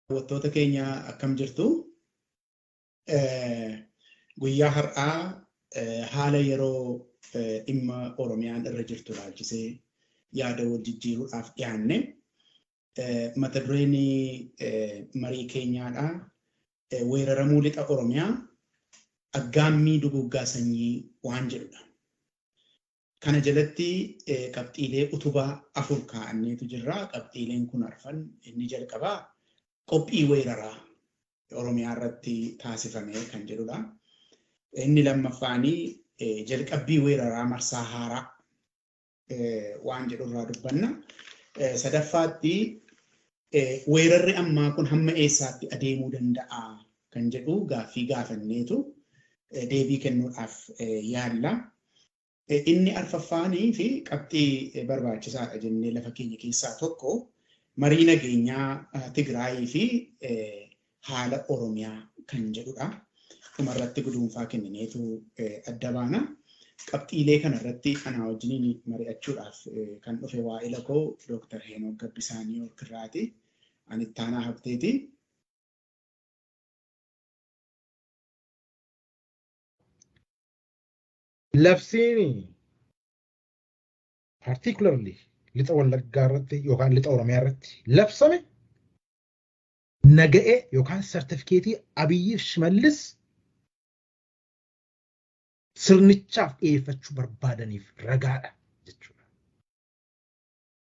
Daawwattoota keenya, akkam jirtu? Guyyaa har'aa haala yeroo dhimma Oromiyaan irra jirtu ilaalchisee yaada wal jijjiiruudhaaf dhiyaanne. Mata dureen marii keenyaadha. Weeraramuu lixa Oromiyaa, aggaammii duguuggaa sanyii waan jedhudha. Kana jalatti qabxiilee utubaa afur kaa'anneetu jirra. Qabxiileen kun arfan, inni jalqabaa qophii weeraraa Oromiyaa irratti taasifame kan jedhudha. Inni lammaffaanii jalqabbii weeraraa marsaa haaraa waan jedhurraa dubbanna. Sadaffaatti weerarri ammaa kun hamma eessaatti adeemuu danda'a kan jedhu gaaffii gaafanneetu deebii kennuudhaaf yaalla. Inni arfaffaanii fi qabxii barbaachisaadha jennee lafa keenya keessaa tokko marii nageenyaa Tigraayii fi haala Oromiyaa kan jedhudha. Dhumarratti guduunfaa kennineetu adda baana. Qabxiilee kanarratti anaa wajjiniin mari'achuudhaaf kan dhufe waa'ila koo Dooktar Heenok Gabbisaa Niiwuyork irraati. Ani Ittaanaa Habteeti. Labsiin particularly lixa Wallaggaa irratti yookaan lixa Oromiyaa irratti labsame naga'ee yookaan sartifikeetii Abiyyiif Shimallis sirnichaaf dhiyeeffachuu barbaadaniif ragaadha jechuudha.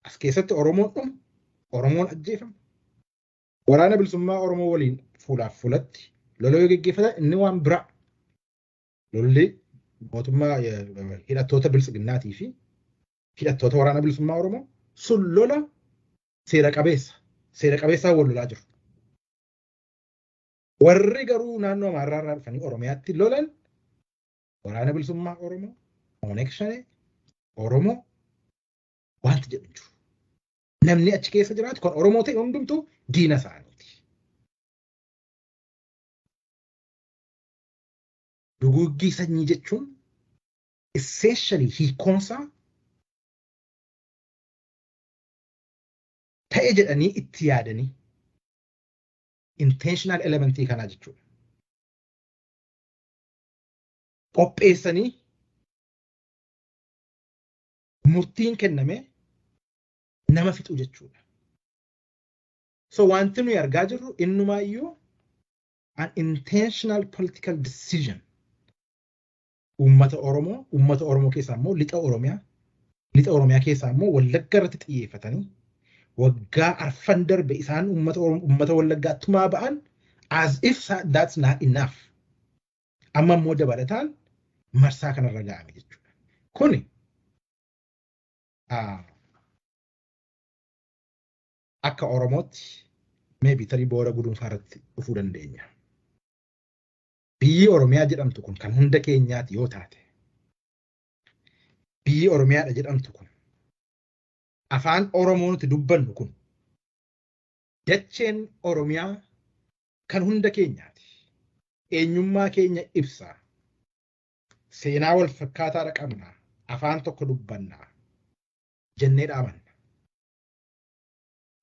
As keessatti Oromoon dhumu, Oromoon ajjeefamu, waraana bilisummaa Oromoo waliin fuulaaf fuulatti lola yoo geggeeffatan inni waan biraa. Lolli mootummaa hidhattoota biltsiginnaatii fi hidhattoota waraana bilisummaa Oromoo sun lola seera qabeessa. Seera qabeessaa wal lolaa jiru. Warri garuu naannoo Amaaraa irraa dhufanii Oromiyaatti lolan waraana bilisummaa Oromoo, Oneeg Shanee, Oromoo wanti jedhu hin jiru. Namni achi keessa jiraatu kan Oromoo ta'e hundumtuu diina isaaniiti. Duguuggii sanyii jechuun essentially hiikkoonsaa ta'e jedhanii itti yaadanii intentional elementii kanaa jechuudha. Qopheessanii murtiin kenname nama fixuu jechuudha. So wanti nuyi argaa jirru innumaayyuu an intentional political decision uummata Oromoo, uummata Oromoo keessaa immoo lixa Oromiyaa, lixa Oromiyaa keessaa immoo Wallagga irratti xiyyeeffatanii waggaa arfan darbe isaan uummata Oromoo, uummata Wallaggaa tumaa ba'an, as if that's not enough. Amma immoo dabalataan marsaa kanarra ga'ame jechuudha. Kuni akka Oromootti maybe tarii booda guduunfaa irratti dhufuu dandeenya. Biyyi Oromiyaa jedhamtu kun kan hunda keenyaati yoo taate, biyyi Oromiyaadha jedhamtu kun, afaan Oromoo nuti dubbannu kun, dacheen Oromiyaa kan hunda keenyaati. Eenyummaa keenya ibsa. Seenaa wal fakkaataadha qabna. Afaan tokko dubbanna jennee dhaabanna.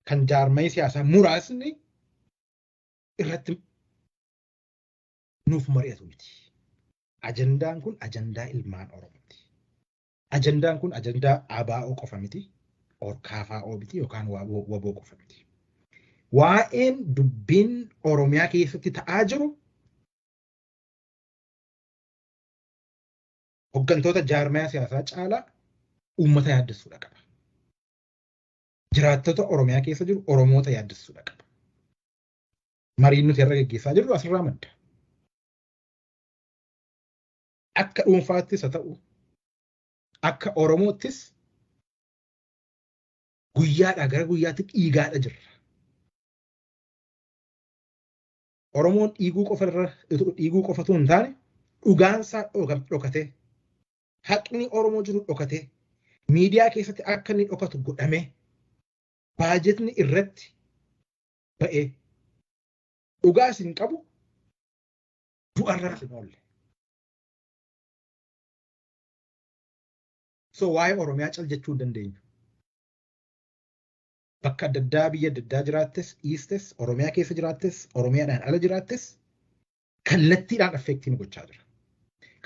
Kan jaarmayii siyaasaa muraasni irratti nuuf mari'atu miti. Ajandaan kun ajandaa ilmaan Oromooti. Ajandaan kun ajandaa ABO qofa miti, or KFO miti yookaan WBO qofa miti. Waa'een dubbiin Oromiyaa keessatti ta'aa jiru hoggantoota jaarmayaa siyaasaa caalaa uummata yaaddessuudha qaba. Jiraattota Oromiyaa keessa jiru, Oromoota yaaddessuudha qaba. Mariin nuti irra geggeessaa jirru asirraa madda. Akka dhuunfaattis haa ta'u, akka Oromoottis guyyaadhaa gara guyyaatti dhiigaadha jirra. Oromoon dhiiguu qofa irra dhiiguu qofatu hin taane, dhugaansaa dhokatee, haqni Oromoo jiru dhokatee, miidiyaa keessatti akka inni dhokatu godhamee, baajetni irratti ba'ee, dhugaas hin qabu, du'arraas hin oolle. So waa'ee Oromiyaa cal jechuu hin dandeenyu. Bakka adda addaa, biyya adda addaa jiraattes dhiistes, Oromiyaa keessa jiraattes, Oromiyaadhaan ala jiraattes, kallattiidhaan affect nu gochaa jira.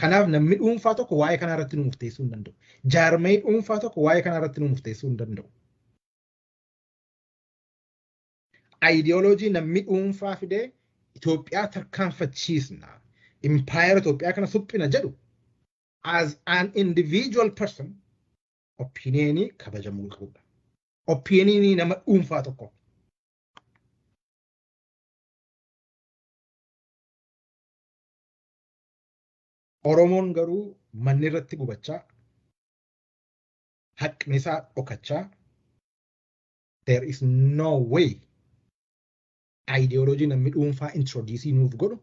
Kanaaf namni dhuunfaa tokko waa'ee kanaa irratti nu murteessuu hin danda'u. Jaarmee dhuunfaa tokko waa'ee kanaa irratti nu murteessuu hin danda'u. Ayidiyooloojii namni dhuunfaa fidee Itoophiyaa tarkaanfachiisna, impaayera Itoophiyaa kana suphina jedhu, as an individual person opinionii kabajamuu qabudha. Opinionii nama dhuunfaa tokko. Oromoon garuu manni irratti gubachaa, haqni isaa dhokachaa, there is no way ideoloojii namni dhuunfaa introduce nuuf godhu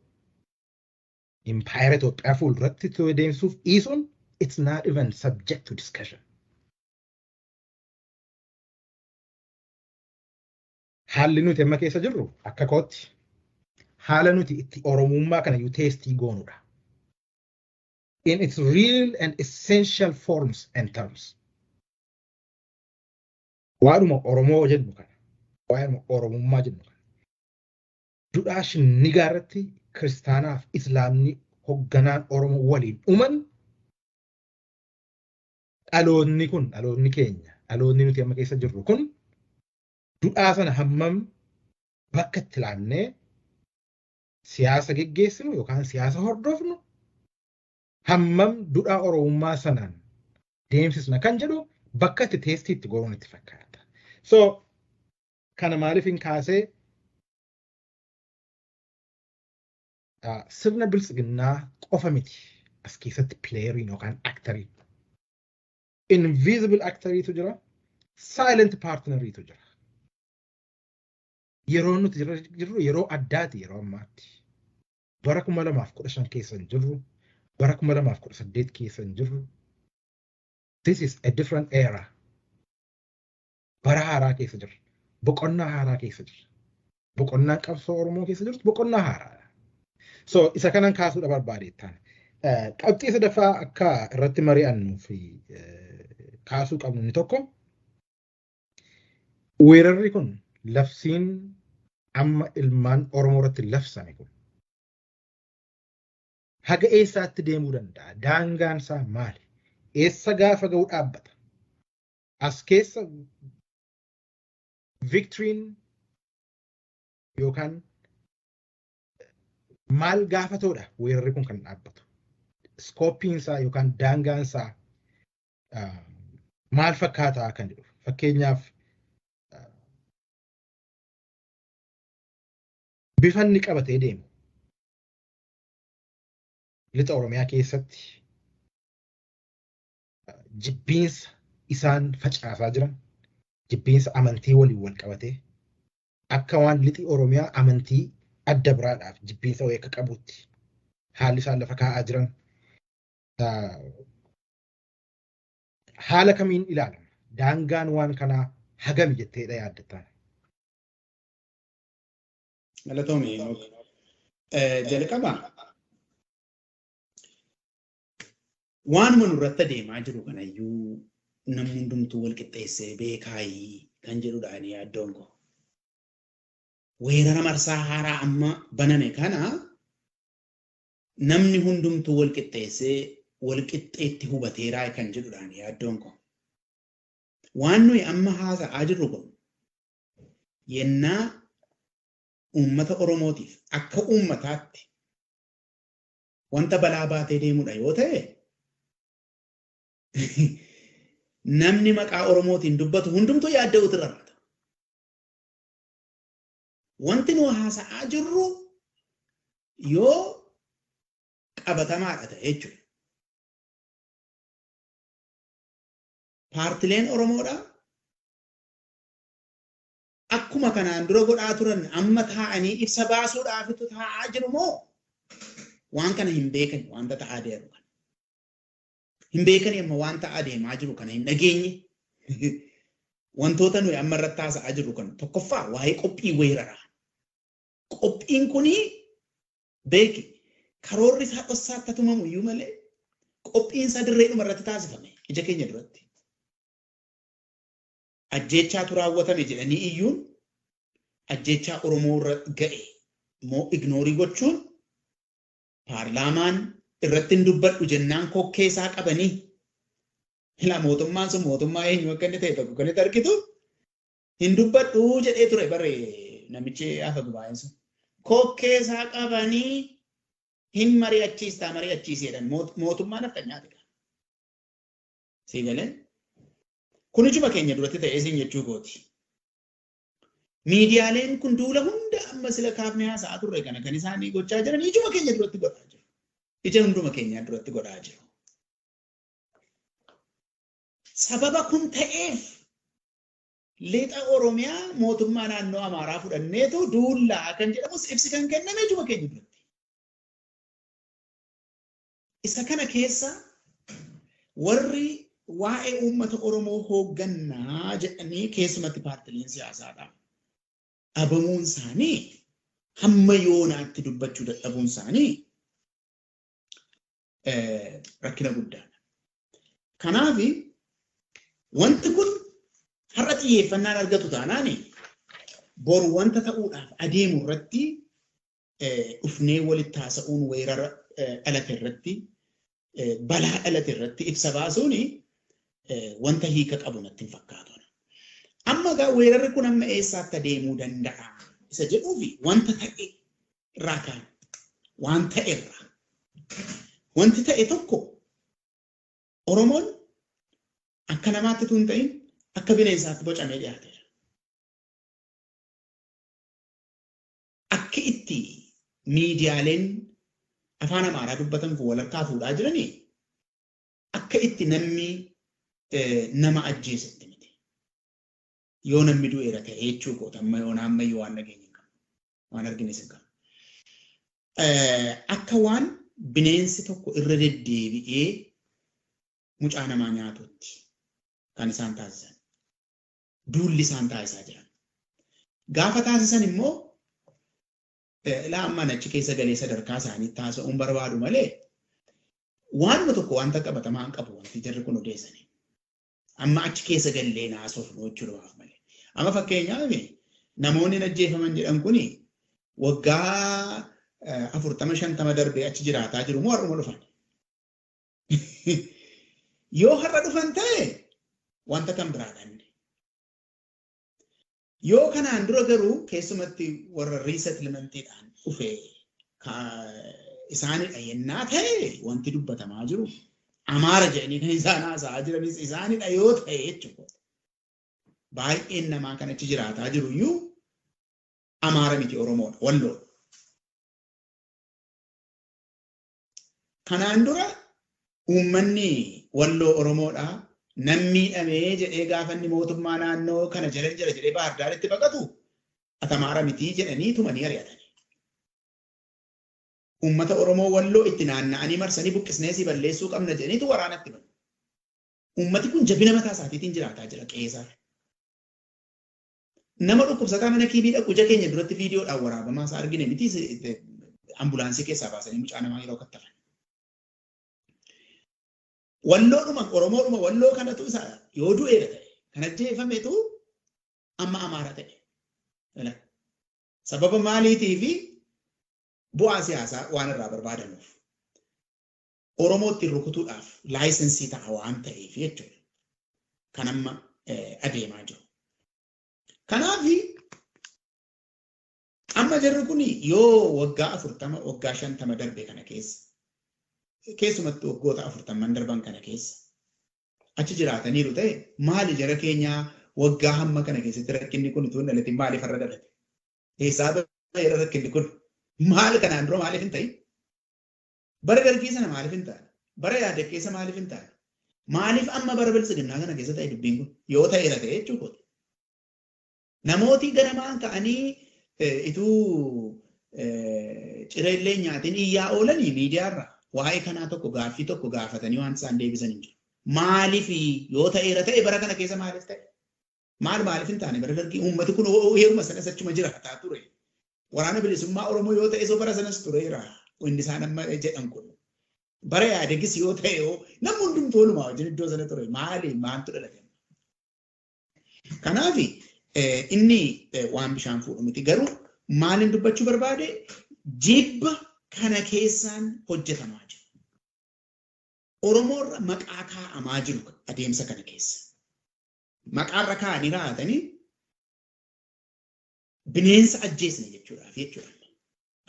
impaayera Itoophiyaa fuulduratti deemsuuf dhiisuun, it's not even subject to discussion. Haalli nuti amma keessa jirru akka kootti haala nuti itti Oromummaa kana iyyuu test goonudha. In its real and essential forms and terms. Waanuma Oromoo jennu kana, waanuma Oromummaa jennu kana. Dudhaa shinnigaa irratti kiristaanaaf islaamni hogganaan Oromoo waliin dhuman, dhaloonni kun, dhaloonni keenya, dhaloonni nuti amma keessa jirru kun dudhaa sana hammam bakka itti laannee siyaasa geggeessinu yookaan siyaasa hordofnu, hammam dudhaa Oromummaa sanaan deemsisna kan jedhu bakka itti test itti goruun itti fakkaata. So kana maaliif hin kaasee, sirna biltsiginnaa qofa miti as keessatti playeriin yookaan actoriin. Invisible actoriitu jira, silent partneriitu jira. Yeroo nuti jirru yeroo addaati yeroo ammaatti. Bara 2015 keessa hin jirru, bara 2018 keessa hin jirru. This is a different era. Bara haaraa keessa jirra. Boqonnaa haaraa keessa jirra. Boqonnaan qabsoo Oromoo keessa jirtu boqonnaa haaraadha. So isa kanan kaasuudha barbaadeettaan. Qabxii sadaffaa akka irratti mari'annuu fi kaasuu qabnu inni tokko, weerarri kun, labsiin amma ilmaan Oromoo irratti labsame kun haga eessaatti deemuu danda'a? Daangaan isaa maali? Eessa gaafa ga'u dhaabbata? As keessa victoryn yookaan maal gaafatoodha weerarri kun kan dhaabbatu? Scopeiin isaa yookaan daangaan isaa maal fakkaataa kan jedhu. Fakkeenyaaf, bifa inni qabatee deemu lixa Oromiyaa keessatti jibbiinsa isaan facaasaa jiran, jibbiinsa amantii waliin wal qabatee, akka waan lixi Oromiyaa amantii adda biraadhaaf jibbiinsa wayii akka qabutti haalli isaan lafa kaa'aa jiran haala kamiin ilaalama? Daangaan waan kanaa hagami jetteedha yaaddattaan? Galatoomi. Jalqaba waanuma nurratti adeemaa jiru kanayyuu namni hundumtuu wal qixxeessee beekaayii kan jedhudha ani yaaddoon koo. Weerara marsaa haaraa amma baname kana namni hundumtuu wal qixxeessee wal qixxeetti hubateeraa kan jedhudha ani yaaddoon koo. Waan nuyi amma haasa'aa jirru kun yennaa uummata Oromootiif akka uummataatti wanta balaa baatee deemudha yoo ta'e, namni maqaa Oromootiin dubbatu hundumtuu yaadda'uutu irra jiraata. Wanti nu haasa'aa jirru yoo qabatamaadha ta'e jechuudha. Paartileen Oromoodhaa akkuma kanaan dura godhaa turan amma taa'anii ibsa baasuudhaafitu taa'aa jiru moo waan kana hin beekan, wanta ta'aa deemu kana? Hin beekani, amma waan ta'aa deemaa jiru kana hin dhageenye. Wantoota nuyi amma irratti haasa'aa jirru kana, tokkoffaa waa'ee qophii weeraraa. Qophiin kuni, beeki, karoorri isaa dhossaatti tumamu iyyuu malee qophiin isaa dirreedhuma irratti taasifame ija keenya duratti. Ajjeechaatu raawwatame jedhanii iyyuun, ajjeechaa Oromoo irra ga'e immoo ignore gochuun, paarlaamaan irratti hin dubbadhu jennaan kokkee isaa qabanii, ilaa mootummaan sun mootummaa eenyu akka inni ta'e tokko kan itti argitu, hin dubbadhu jedhee ture bare namichi afa gubaa'een sun. Kokkee isaa qabanii hin mari'achiistaa mari'achiiseedhaan mootummaa nafxanyaati. Sii galee? Kun ijuma keenya duratti ta'ee siin jechuu kooti. Miidiyaaleen kun duula hunda amma sila kaafnee haasa'aa turre kana kan isaanii gochaa jiran ijuma keenya duratti godhaa jiru. Ija hunduma keenyaa duratti godhaa jiru. Sababa kun ta'eef lixa Oromiyaa mootummaa naannoo Amaaraa fudhanneetu duullaa kan jedhamus ibsi kan kenname ijuma keenya duratti. Isa kana keessa warri waa'ee uummata Oromoo hooggannaa jedhanii, keessumatti paartileen siyaasaadha, dhabamuun isaanii, hamma yoonaatti dubbachuu dadhabuun isaanii rakkina guddaadha. Kanaaf wanti kun har'a xiyyeeffannaan argatu taanaan, boru wanta ta'uudhaaf adeemu irratti dhufnee walitti haasa'uun, weerara dhalate irratti, balaa dhalate irratti ibsa baasuun wanta hiika qabu natti hin fakkaatu. Amma egaa weerarri kun amma eessaatti adeemuu danda'a isa jedhuufi, wanta ta'e irraa kaan waan ta'e irraa wanti ta'e tokko, Oromoon akka namaatti tun ta'in akka bineensaatti bocamee dhiyaateera. Akki itti miidiyaaleen afaan Amaaraa dubbatan kun walharkaa fuudhaa jiranii akka itti namni nama ajjeesetti miti. Yoo namni du'eera ta'e jechuu koota, amma yoona ammayyuu waan nageenya hin qabnu. Waan argines hin qabnu. Akka waan bineensi tokko irra deddeebi'ee mucaa namaa nyaatutti kan isaan taasisan. Duulli isaan taasisaa jiran. Gaafa taasisan immoo, ilaa ammaan achi keessa galee sadarkaa isaanii taasisuun barbaadu malee, waanuma tokko wanta qabatamaa hin qabu wanti jarri kun odeessanii. Amma achi keessa gallee naasofnu jechuudhaaf malee. Amma fakkeenyaaf namoonni ajjeefaman jedhan kuni waggaa 40 50 darbee achi jiraataa jiru moo har'uma dhufan? Yoo har'a dhufan ta'e wanta kan biraadhaan. Yoo kanaan dura garuu keessumatti warra resettlementiidhaan dhufe isaanidha yennaa ta'e, wanti dubbatamaa jiru Amaara jedhanii kan isaan haasa'aa jiranis isaanidha yoo ta'e jechuudha. Baay'een namaa kan achi jiraataa jiru iyyuu Amaara miti, Oromoodha, Walloodha. Kanaan dura uummanni Walloo Oromoodha. Nan miidhamee jedhee gaafa inni mootummaa naannoo kana jala jira jedhee Baahir Daaritti baqatu, ati Amaara mitii jedhanii tumanii ari'atanii. Uummata Oromoo Walloo itti naanna'anii marsanii buqqisnee si balleessuu qabna jedhaniitu waraanatti banu. Uummati kun jabina mataa isaatiitiin jiraataa jira qe'eesaa. Nama dhukkubsataa mana kiibii dhaqu ija keenya duratti viidiyoodhaan waraabamaa isaa argine miti, ambulaansii keessaa baasanii mucaa namaa yeroo kattafan. Walloodhuma, Oromoodhuma Walloo kanatu isa yoo du'eera ta'e kan ajjeefametu amma Amaara ta'e. Sababa maaliitii fi bu'aa siyaasaa waan irraa barbaadamuuf. Oromootti rukutuudhaaf license ta'a waan ta'eef jechuudha. Kan amma adeemaa jiru. Kanaaf amma jarri kun yoo waggaa 40, waggaa 50 darbe kana keessa, keessumattuu waggoota 40n darban kana keessa achi jiraataniiru ta'e, maali jara keenyaa waggaa hamma kana keessatti rakkinni kun utuu hin dhalatin maaliif har'a dhalate? Eessaa baheera rakkinni kun? Maali kanaan dura maaliif hin ta'in? Bara Dargii sana maaliif hin taane? Bara yaada keessa maaliif hin taane? Maaliif amma bara Biltsiginnaa kana keessa ta'e dubbiin kun? Yoo ta'eera ta'e jechuudha. Namooti ganamaan ka'anii ituu cireellee nyaatiin iyyaa oolanii miidiyaarra waa'ee kanaa tokko gaaffii tokko gaafatanii waan isaan deebisan hin jiru. Maaliif yoo ta'eera ta'e bara kana keessa maaliif ta'e? Maal maaliif hin taane bara Dargii? Uummati kun yeruma sanas achuma jiraataa ture. Waraana Bilisummaa Oromoo yoo ta'e bara sanas tureera. Inni isaan amma jedhan kun. Bara Yaadegis yoo ta'e namni hundumtuu walumaa wajjin iddoo sana ture. Maali maaltu dhalate? Kanaaf inni waan bishaan fuudhu miti. Garuu maaliin dubbachuu barbaade jibba kana keessaan hojjetamaa jiru. Oromoorra maqaa kaa'amaa jiru adeemsa kana keessa. Maqaarra kaa'anii raatanii bineensa ajjeesne jechuudhaaf jechuudha.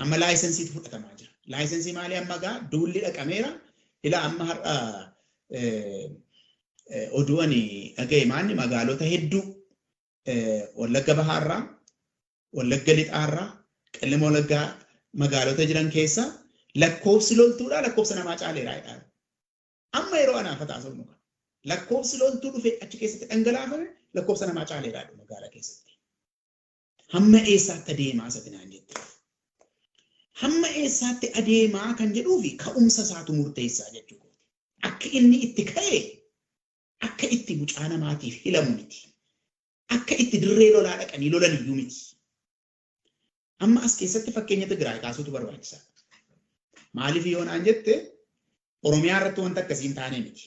Amma laayisensiitu fudhatamaa jira. Laayisensii maalii amma gaa duulli dhaqameera. Ilaa amma har'a oduu ani dhaga'e maanni magaalota hedduu Wallagga Bahaarraa, Wallagga Lixaarraa, Qellem Wallaggaa magaalota jiran keessa lakkoofsi loltuudhaa lakkoofsa namaa caaleera jedhaa. Amma yeroo anaaf haasofnu kana lakkoofsi loltuu dhufee achi keessatti dhangalaafame lakkoofsa namaa caaleera magaalaa keessatti. Hamma eessaatti adeemaa isa naan jette. Hamma eessaatti adeemaa kan jedhuu fi ka'umsa isaatu murteessaa jechuudha. Akka inni itti ka'e akka itti mucaa namaatiif hilamu miti. Akka itti dirree lolaa dhaqanii lolan iyyuu miti. Amma as keessatti fakkeenya Tigraay kaasuutu barbaachisaadha. Maaliif yoo naan jette Oromiyaa irratti wanta akkasii hin taane miti.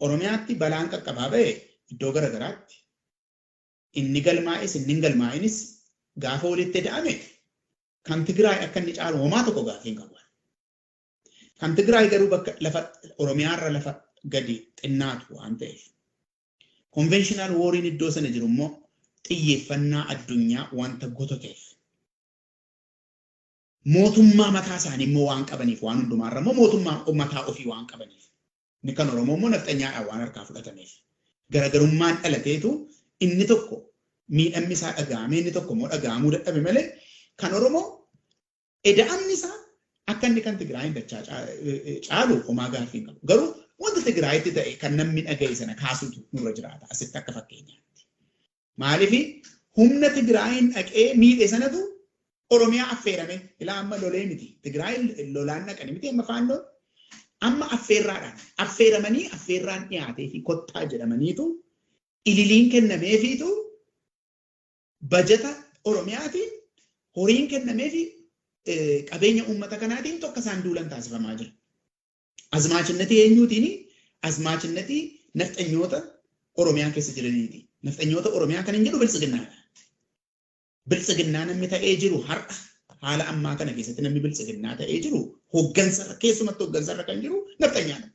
Oromiyaatti balaan qaqqabaa ba'e iddoo garaagaraatti inni galmaa'es inni hin galmaa'inis gaafa walitti da'ame kan Tigraay akka inni caalu homaa tokko gaaffii hin qabu. Kan Tigraay garuu bakka lafa Oromiyaarra lafa gadi xinnaatu waan ta'eef. Conventional wariin iddoo sana jiru immoo xiyyeeffannaa addunyaa wanta gototeef. Mootummaa mataa isaanii immoo waan qabaniif waan hundumaarra immoo mootummaa mataa ofii waan qabaniif. Inni kan Oromoo immoo nafxanyaadhaan waan harkaa fudhatameef. Garaagarummaan dhalateetu inni tokko miidhamni isaa dhaga'amee inni tokko immoo dhaga'amuu dadhabe malee kan Oromoo eda'amni isaa akka inni kan Tigraayin dachaa caalu homaa gaaffii hin qabu. Garuu wanta Tigraayitti ta'e kan namni dhaga'e sana kaasuutu nurra jiraata asitti akka fakkeenyaatti. Maaliif humna Tigraayin dhaqee miidhe sanatu Oromiyaa affeerame. Ilaa amma lolee miti. Tigraayin lolaan dhaqanii miti amma faannoon. Amma affeerraadhaan affeeramanii affeerraan dhiyaatee fi kottaa jedhamaniitu ililiin kennameefiitu bajata Oromiyaatiin horiin kennameefi qabeenya uummata kanaatiin tokko isaan duulan taasifamaa jira. Azmaachinnati eenyuutiin? Azmaachinnati nafxanyoota Oromiyaa keessa jiraniiti. Nafxanyoota Oromiyaa kan hin jedhu biltsiginnaadha. Biltsiginnaa namni ta'ee jiru har'a haala ammaa kana keessatti namni biltsiginnaa ta'ee jiru hooggansarra keessumatti hooggansarra kan jiru nafxanyaadha.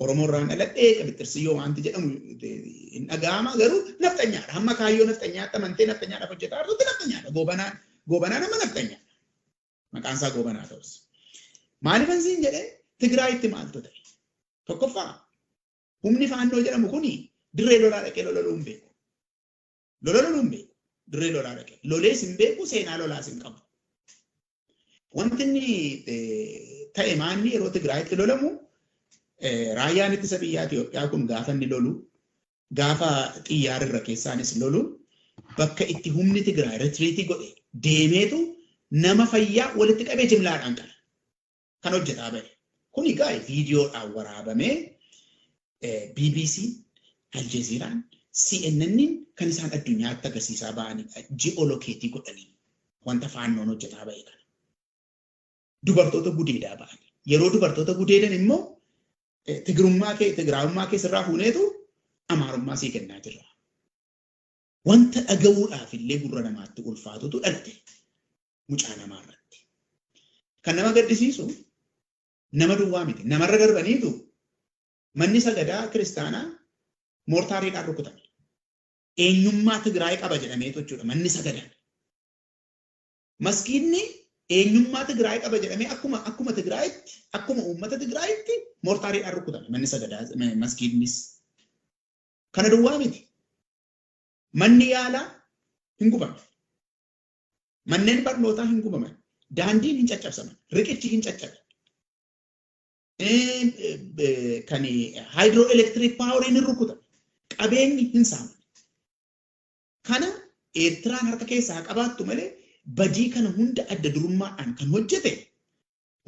Oromoo irraan dhaladhee qabixxirsiyyoo wanti jedhamu hin dhaga'ama garuu nafxanyaadha. Hamma kaayyoo nafxanyaatti amantee nafxanyaadhaaf hojjetaa jirtutti nafxanyaadha. Goobanaa Goobanaa nama nafxanyaadha. Maqaan isaa Goobanaa ta'us. Maaliifan siin jedhee Tigraayitti maaltu ta'e? Tokkoffaa humni faannoo jedhamu kuni dirree lolaa dhaqee lola hin beeku. Lola loluu hin beeku. Dirree lolaa dhaqee. Lolees hin beeku, seenaa lolaas hin qabu. Wanti inni ta'e maanni yeroo Tigraayitti lolamu raayyaan ittisa biyyaa Itoophiyaa kun gaafa inni lolu gaafa xiyyaarrirra keessaanis lolu bakka itti humni Tigraay retreat godhe deemeetu nama fayyaa walitti qabee jimlaadhaan qala. Kan hojjetaa bahe. Kun egaa viidiyoodhaan waraabamee BBC, Aljazeeraan, CNN kan isaan addunyaatti agarsiisaa ba'anidha. Geolocate godhanii wanta faannoon hojjetaa bahe kana. Dubartoota gudeedaa ba'anii. Yeroo dubartoota gudeedan immoo Tigrummaa kee Tigraayummaa kee sirraa fuuneetu Amaarummaa sii kennaa jirra. Wanta dhaga'uudhaaf illee gurra namaatti ulfaatutu dhalate mucaa namaa irratti. Kan nama gaddisiisu nama duwwaa miti. Namarra darbaniitu manni sagadaa kiristaanaa moortaariidhaan rukutame. Eenyummaa Tigraay qaba jedhameetu jechuudha manni sagadaa. Maskiinni eenyummaa Tigraay qaba jedhamee akkuma Tigraayitti akkuma uummata Tigraayitti moortaariidhaan rukutame manni sagadaa maskiinnis. Kana duwwaa miti. Manni yaalaa hin gubamne. Manneen barnootaa hin gubaman. Daandiin hin caccabsaman. Riqichi hin caccabe. Kan hydroelectric poweriin hin rukutame. Qabeenyi hin saamame. Kana Eertiraan harka keessaa qabaattu malee badii kana hunda adda durummaadhaan kan hojjete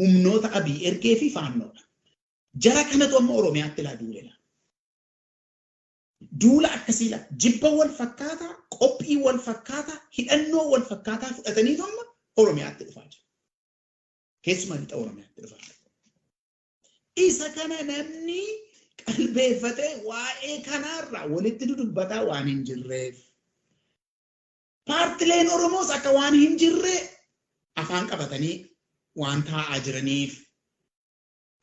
humnoota Abiy ergee fi faannoodha. Jara kanatu amma Oromiyaatti laa duulela. Duula akkasii laa jibba wal fakkaataa, qophii wal fakkaataa, hidhannoo wal fakkaataa fudhataniitu amma Oromiyaatti dhufaa jiru. Keessumaa lixa Oromiyaatti dhufaa jiru. Isa kana namni Qalbeeffatee waa'ee kanaarraa walitti dudubbataa waan hin jirreef. Paartileen Oromoos akka waan hin jirre afaan qabatanii waan taa'aa jiraniif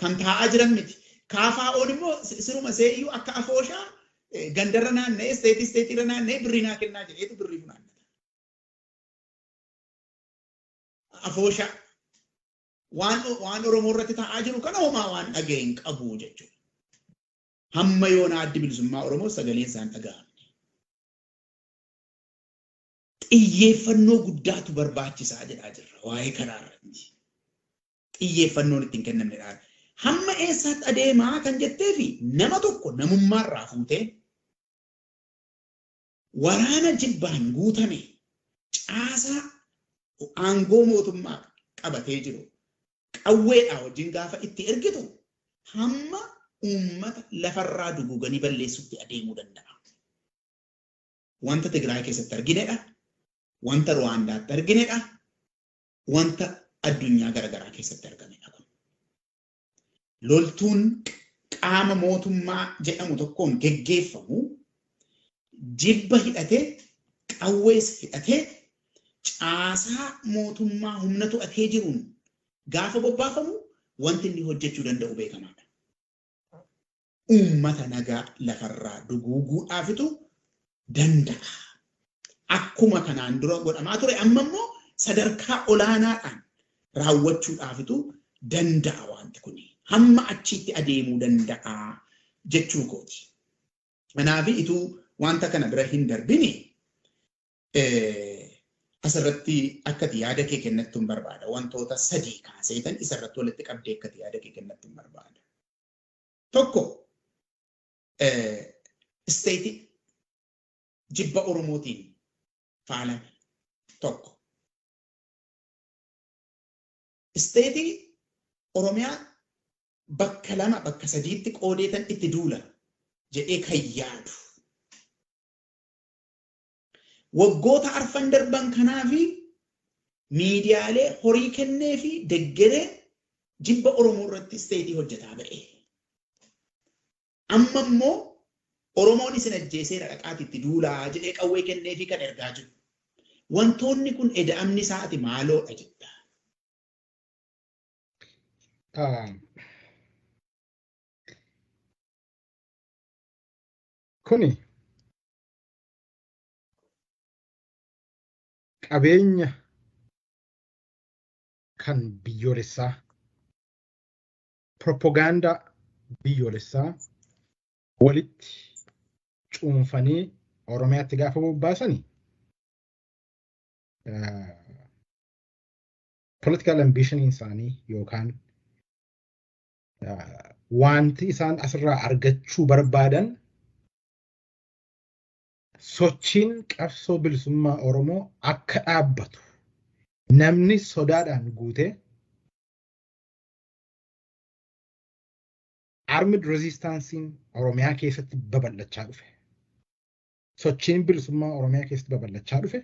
kan taa'aa jiran miti. KFO'n immoo siruma seeyyuu akka afooshaa gandarra naanna'ee, isteetiirra naanna'ee birrii naa kennaa jedheetu birrii funaannata. Afooshaa waan Oromoo irratti taa'aa jiru kana homaa waan dhaga'e hin qabu jechuudha. Hamma yoona Addi Bilisummaa Oromoo sagaleen isaan dhaga'amne. Xiyyeeffannoo guddaatu barbaachisaa jedhaa jirra waa'ee kanaa irratti. Xiyyeeffannoon ittiin kennamnedha. Hamma eessaatti adeemaa kan jettee fi nama tokko namummaarraa fuutee waraana jibbaan guutame, caasaa aangoo mootummaa qabatee jiru qawweedhaa wajjin gaafa itti ergitu, hamma uummata lafarraa duguuganii balleessutti adeemuu danda'a. Wanta Tigraay keessatti arginedha. Wanta Ruwaandaatti arginedha. Wanta addunyaa garaagaraa keessatti argamedha kun. Loltuun qaama mootummaa jedhamu tokkoon geggeeffamu jibba hidhatee, qawwees hidhatee, caasaa mootummaa humna to'atee jiruun gaafa bobbaafamu wanti inni hojjechuu danda'u beekamaadha. Uummata nagaa lafarraa duguuguudhaafitu danda'a. Akkuma kanaan dura godhamaa ture, amma immoo sadarkaa olaanaadhaan raawwachuudhaafitu danda'a wanti kuni. Hamma achitti adeemuu danda'a jechuu kooti. Kanaaf ituu wanta kana bira hin darbini asirratti akkati yaada kee kennattu hin barbaada. Wantoota sadii kaaseetan isarratti walitti qabdee akkati yaada kee kennattu hin barbaada. Tokko, isteetii jibba Oromootiin faalame tokko. Isteetii Oromiyaa bakka lama, bakka sadiitti qoodeetan itti duula jedhee kan yaadu. Waggoota 4 darban kanaafi miidiyaalee horii kennee fi deggeree jibba Oromoo irratti isteetii hojjetaa ba'e. Amma immoo Oromoon isin ajjeeseera, dhaqaati itti duulaa jedhee qawwee kennee fi kan ergaa jiru. Wantoonni kun eda'amni isaa ati maaloodha jetta? Kuni qabeenya kan biyyoolessaa, propagaandaa biyyoolessaa walitti cuunfanii Oromiyaatti gaafa bobbaasani political ambition isaanii yookaan wanti isaan asirraa argachuu barbaadan sochiin qabsoo bilisummaa Oromoo akka dhaabbatu, namni sodaadhaan guutee armed resistancein Oromiyaa keessatti babal'achaa dhufe. Sochiin bilisummaa Oromiyaa keessatti babal'achaa dhufe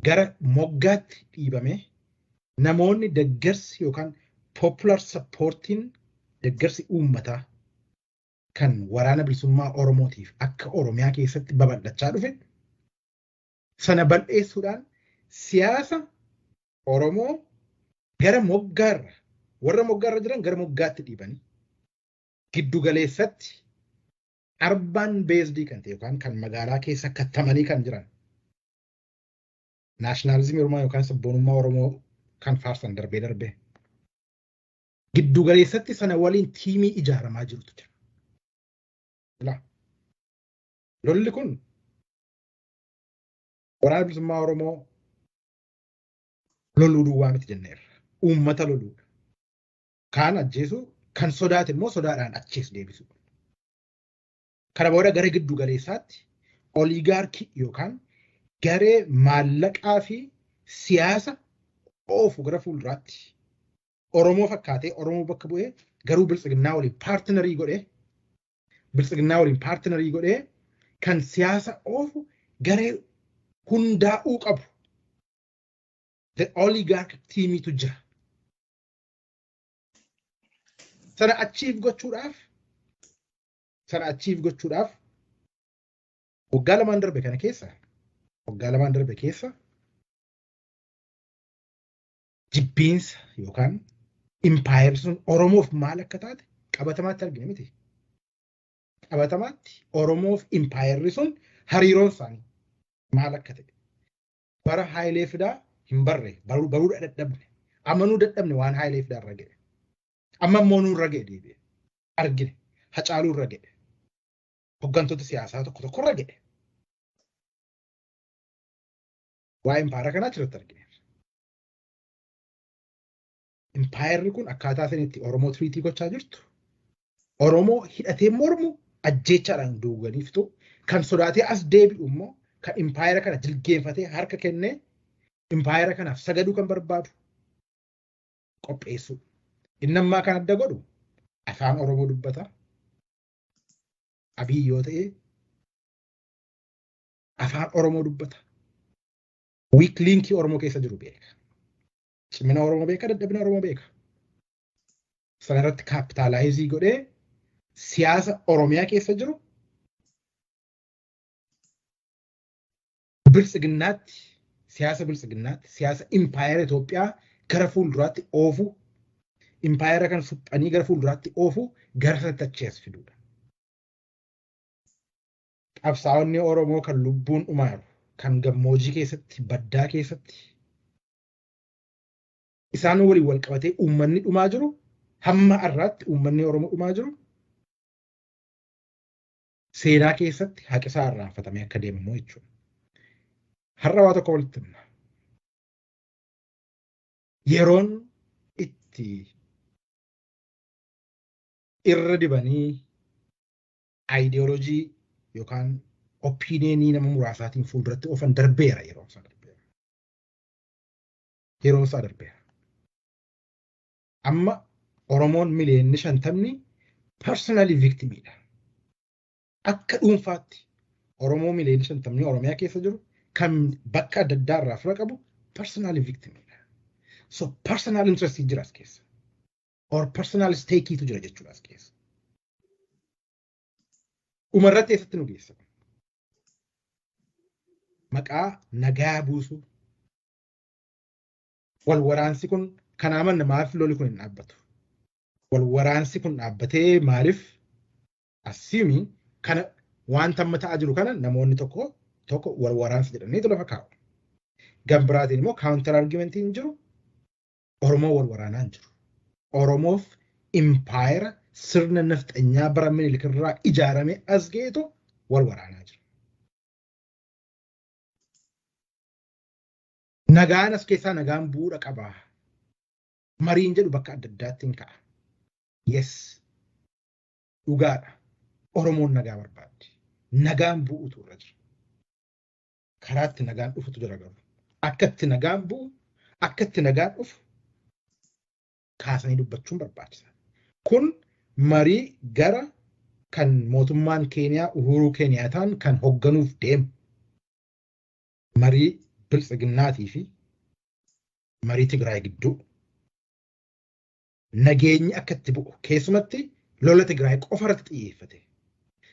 gara moggaatti dhiibamee, namoonni deggersi yookaan popular supportiin, deggersi uummataa kan waraana bilisummaa Oromootiif akka Oromiyaa keessatti babal'achaa dhufe sana bal'eessuudhaan siyaasa Oromoo gara moggaarra, warra moggaarra jiran gara moggaatti dhiibanii, giddu galeessatti urban based kan ta'e yookaan kan magaalaa keessa kattamanii kan jiran naashinaalizimii Oromoo yookaan sabboonummaa Oromoo kan faarsan darbee darbee giddu galeessatti sana waliin tiimii ijaaramaa jirutu jira. Lolli kun waraana bilisummaa Oromoo loluu duwwaa miti jenneerra. Uummata loluudha. Kaan ajjeesu, kan sodaate immoo sodaadhaan achiis deebisu. Kana booda gara giddu galeessaatti oligaarkii yookaan garee maallaqaa fi siyaasa oofu gara fuulduraatti Oromoo fakkaatee, Oromoo bakka bu'ee, garuu biltsiginnaa waliin partner godhee kan siyaasa oofu garee hundaa'uu qabu. The oligarch teamiitu jira. Sana achieve gochuudhaaf waggaa 2n darbe kana keessa, waggaa 2n darbe keessa jibbiinsa yookaan impaayerri sun Oromoof maal akka taate qabatamaatti argine miti. Qabatamaatti Oromoof impaayerri sun hariiroon isaanii maal akka ta'e. Bara Haayilee Fidaa hin barre, baruu dadhabne, amanuu dadhabne waan Haayilee Fidaa irra ga'e. Amma immoo nurra ga'e deebi'e. Argine. Hacaaluu irra ga'e. Hooggantoota siyaasaa tokko tokko irra ga'e. Waa'ee impaayera kanaa achirratti argine. Impaayerri kun akkaataa isheen itti Oromoo treat gochaa jirtu, Oromoo hidhatee mormu ajjeechaadhaan duuganii fixu, kan sodaatee as deebi'u immoo kan impaayera kana jilgeenfatee harka kennee impaayera kanaaf sagaduu kan barbaadu qopheessuu. Inni ammaa kan adda godhu afaan Oromoo dubbata. Abiy yoo ta'e afaan Oromoo dubbata. Weak linkii Oromoo keessa jiru beeka. Cimina Oromoo beeka, dadhabina Oromoo beeka. Sana irratti capitalize godhee siyaasa Oromiyaa keessa jiru biltsiginnaatti, siyaasa biltsiginnaatti, siyaasa impaayera Itoophiyaa gara fuulduraatti oofu, impaayera kana suphanii gara fuulduraatti oofu gara sanatti achi as fiduudha. Qabsaa'onni Oromoo kan lubbuun dhumaaru, kan gammoojii keessatti, baddaa keessatti isaan waliin wal qabatee uummanni dhumaa jiru, hamma har'aatti uummanni Oromoo dhumaa jiru seenaa keessatti haqisaa irraanfatamee akka deemamu jechuudha. Har'a waa tokko walitti himna. Yeroon itti irra dibanii aayidiyooloojii yookaan opinion nama muraasaatiin fuulduratti oofan darbeera, yeroon isaa darbeera. Yeroon isaa darbeera. Amma Oromoon miliyoonni 50 personally victimiidha. Akka dhuunfaatti Oromoo miliyoonni 50 Oromiyaa keessa jiru kan bakka adda addaa irraa fira qabu personally victimiidha. So personal interest jira as keessa. Or personal stake'itu jira jechuudha as keessa. Dhumarratti eessatti nu geessa? Maqaa nagaa buusuu. Wal waraansi kun kanaa manna maaliif loli kun hin dhaabbatu? Wal waraansi kun dhaabbatee maaliif assume kana wanta amma ta'aa jiru kana namoonni tokko tokko wal waraansa jedhaniitu lafa kaa'u. Gama biraatiin immoo counter argumentiin jiru, Oromoo wal waraanaa hin jiru. Oromoof impaayera sirna nafxanyaa bara Minilik irraa ijaaramee as ga'etu wal waraanaa jira. Nagaan as keessaa nagaan bu'uudha qaba. Mariin jedhu bakka adda addaatti hin ka'a. Yes. Dhugaadha. Oromoon nagaa barbaaddi. Nagaan bu'uutu irra jira. Karaa itti nagaan dhufutu jira garuu. Akka itti nagaan bu'u, akka itti nagaan dhufu kaasanii dubbachuun barbaachisa. Kun marii gara kan mootummaan Keeniyaa Uhuruu Keeniyaataan kan hoogganuuf deemu. Marii biltsiginnaatii fi marii Tigraay gidduu nageenyi akka itti bu'u, keessumatti lola Tigraay qofa irratti xiyyeeffate.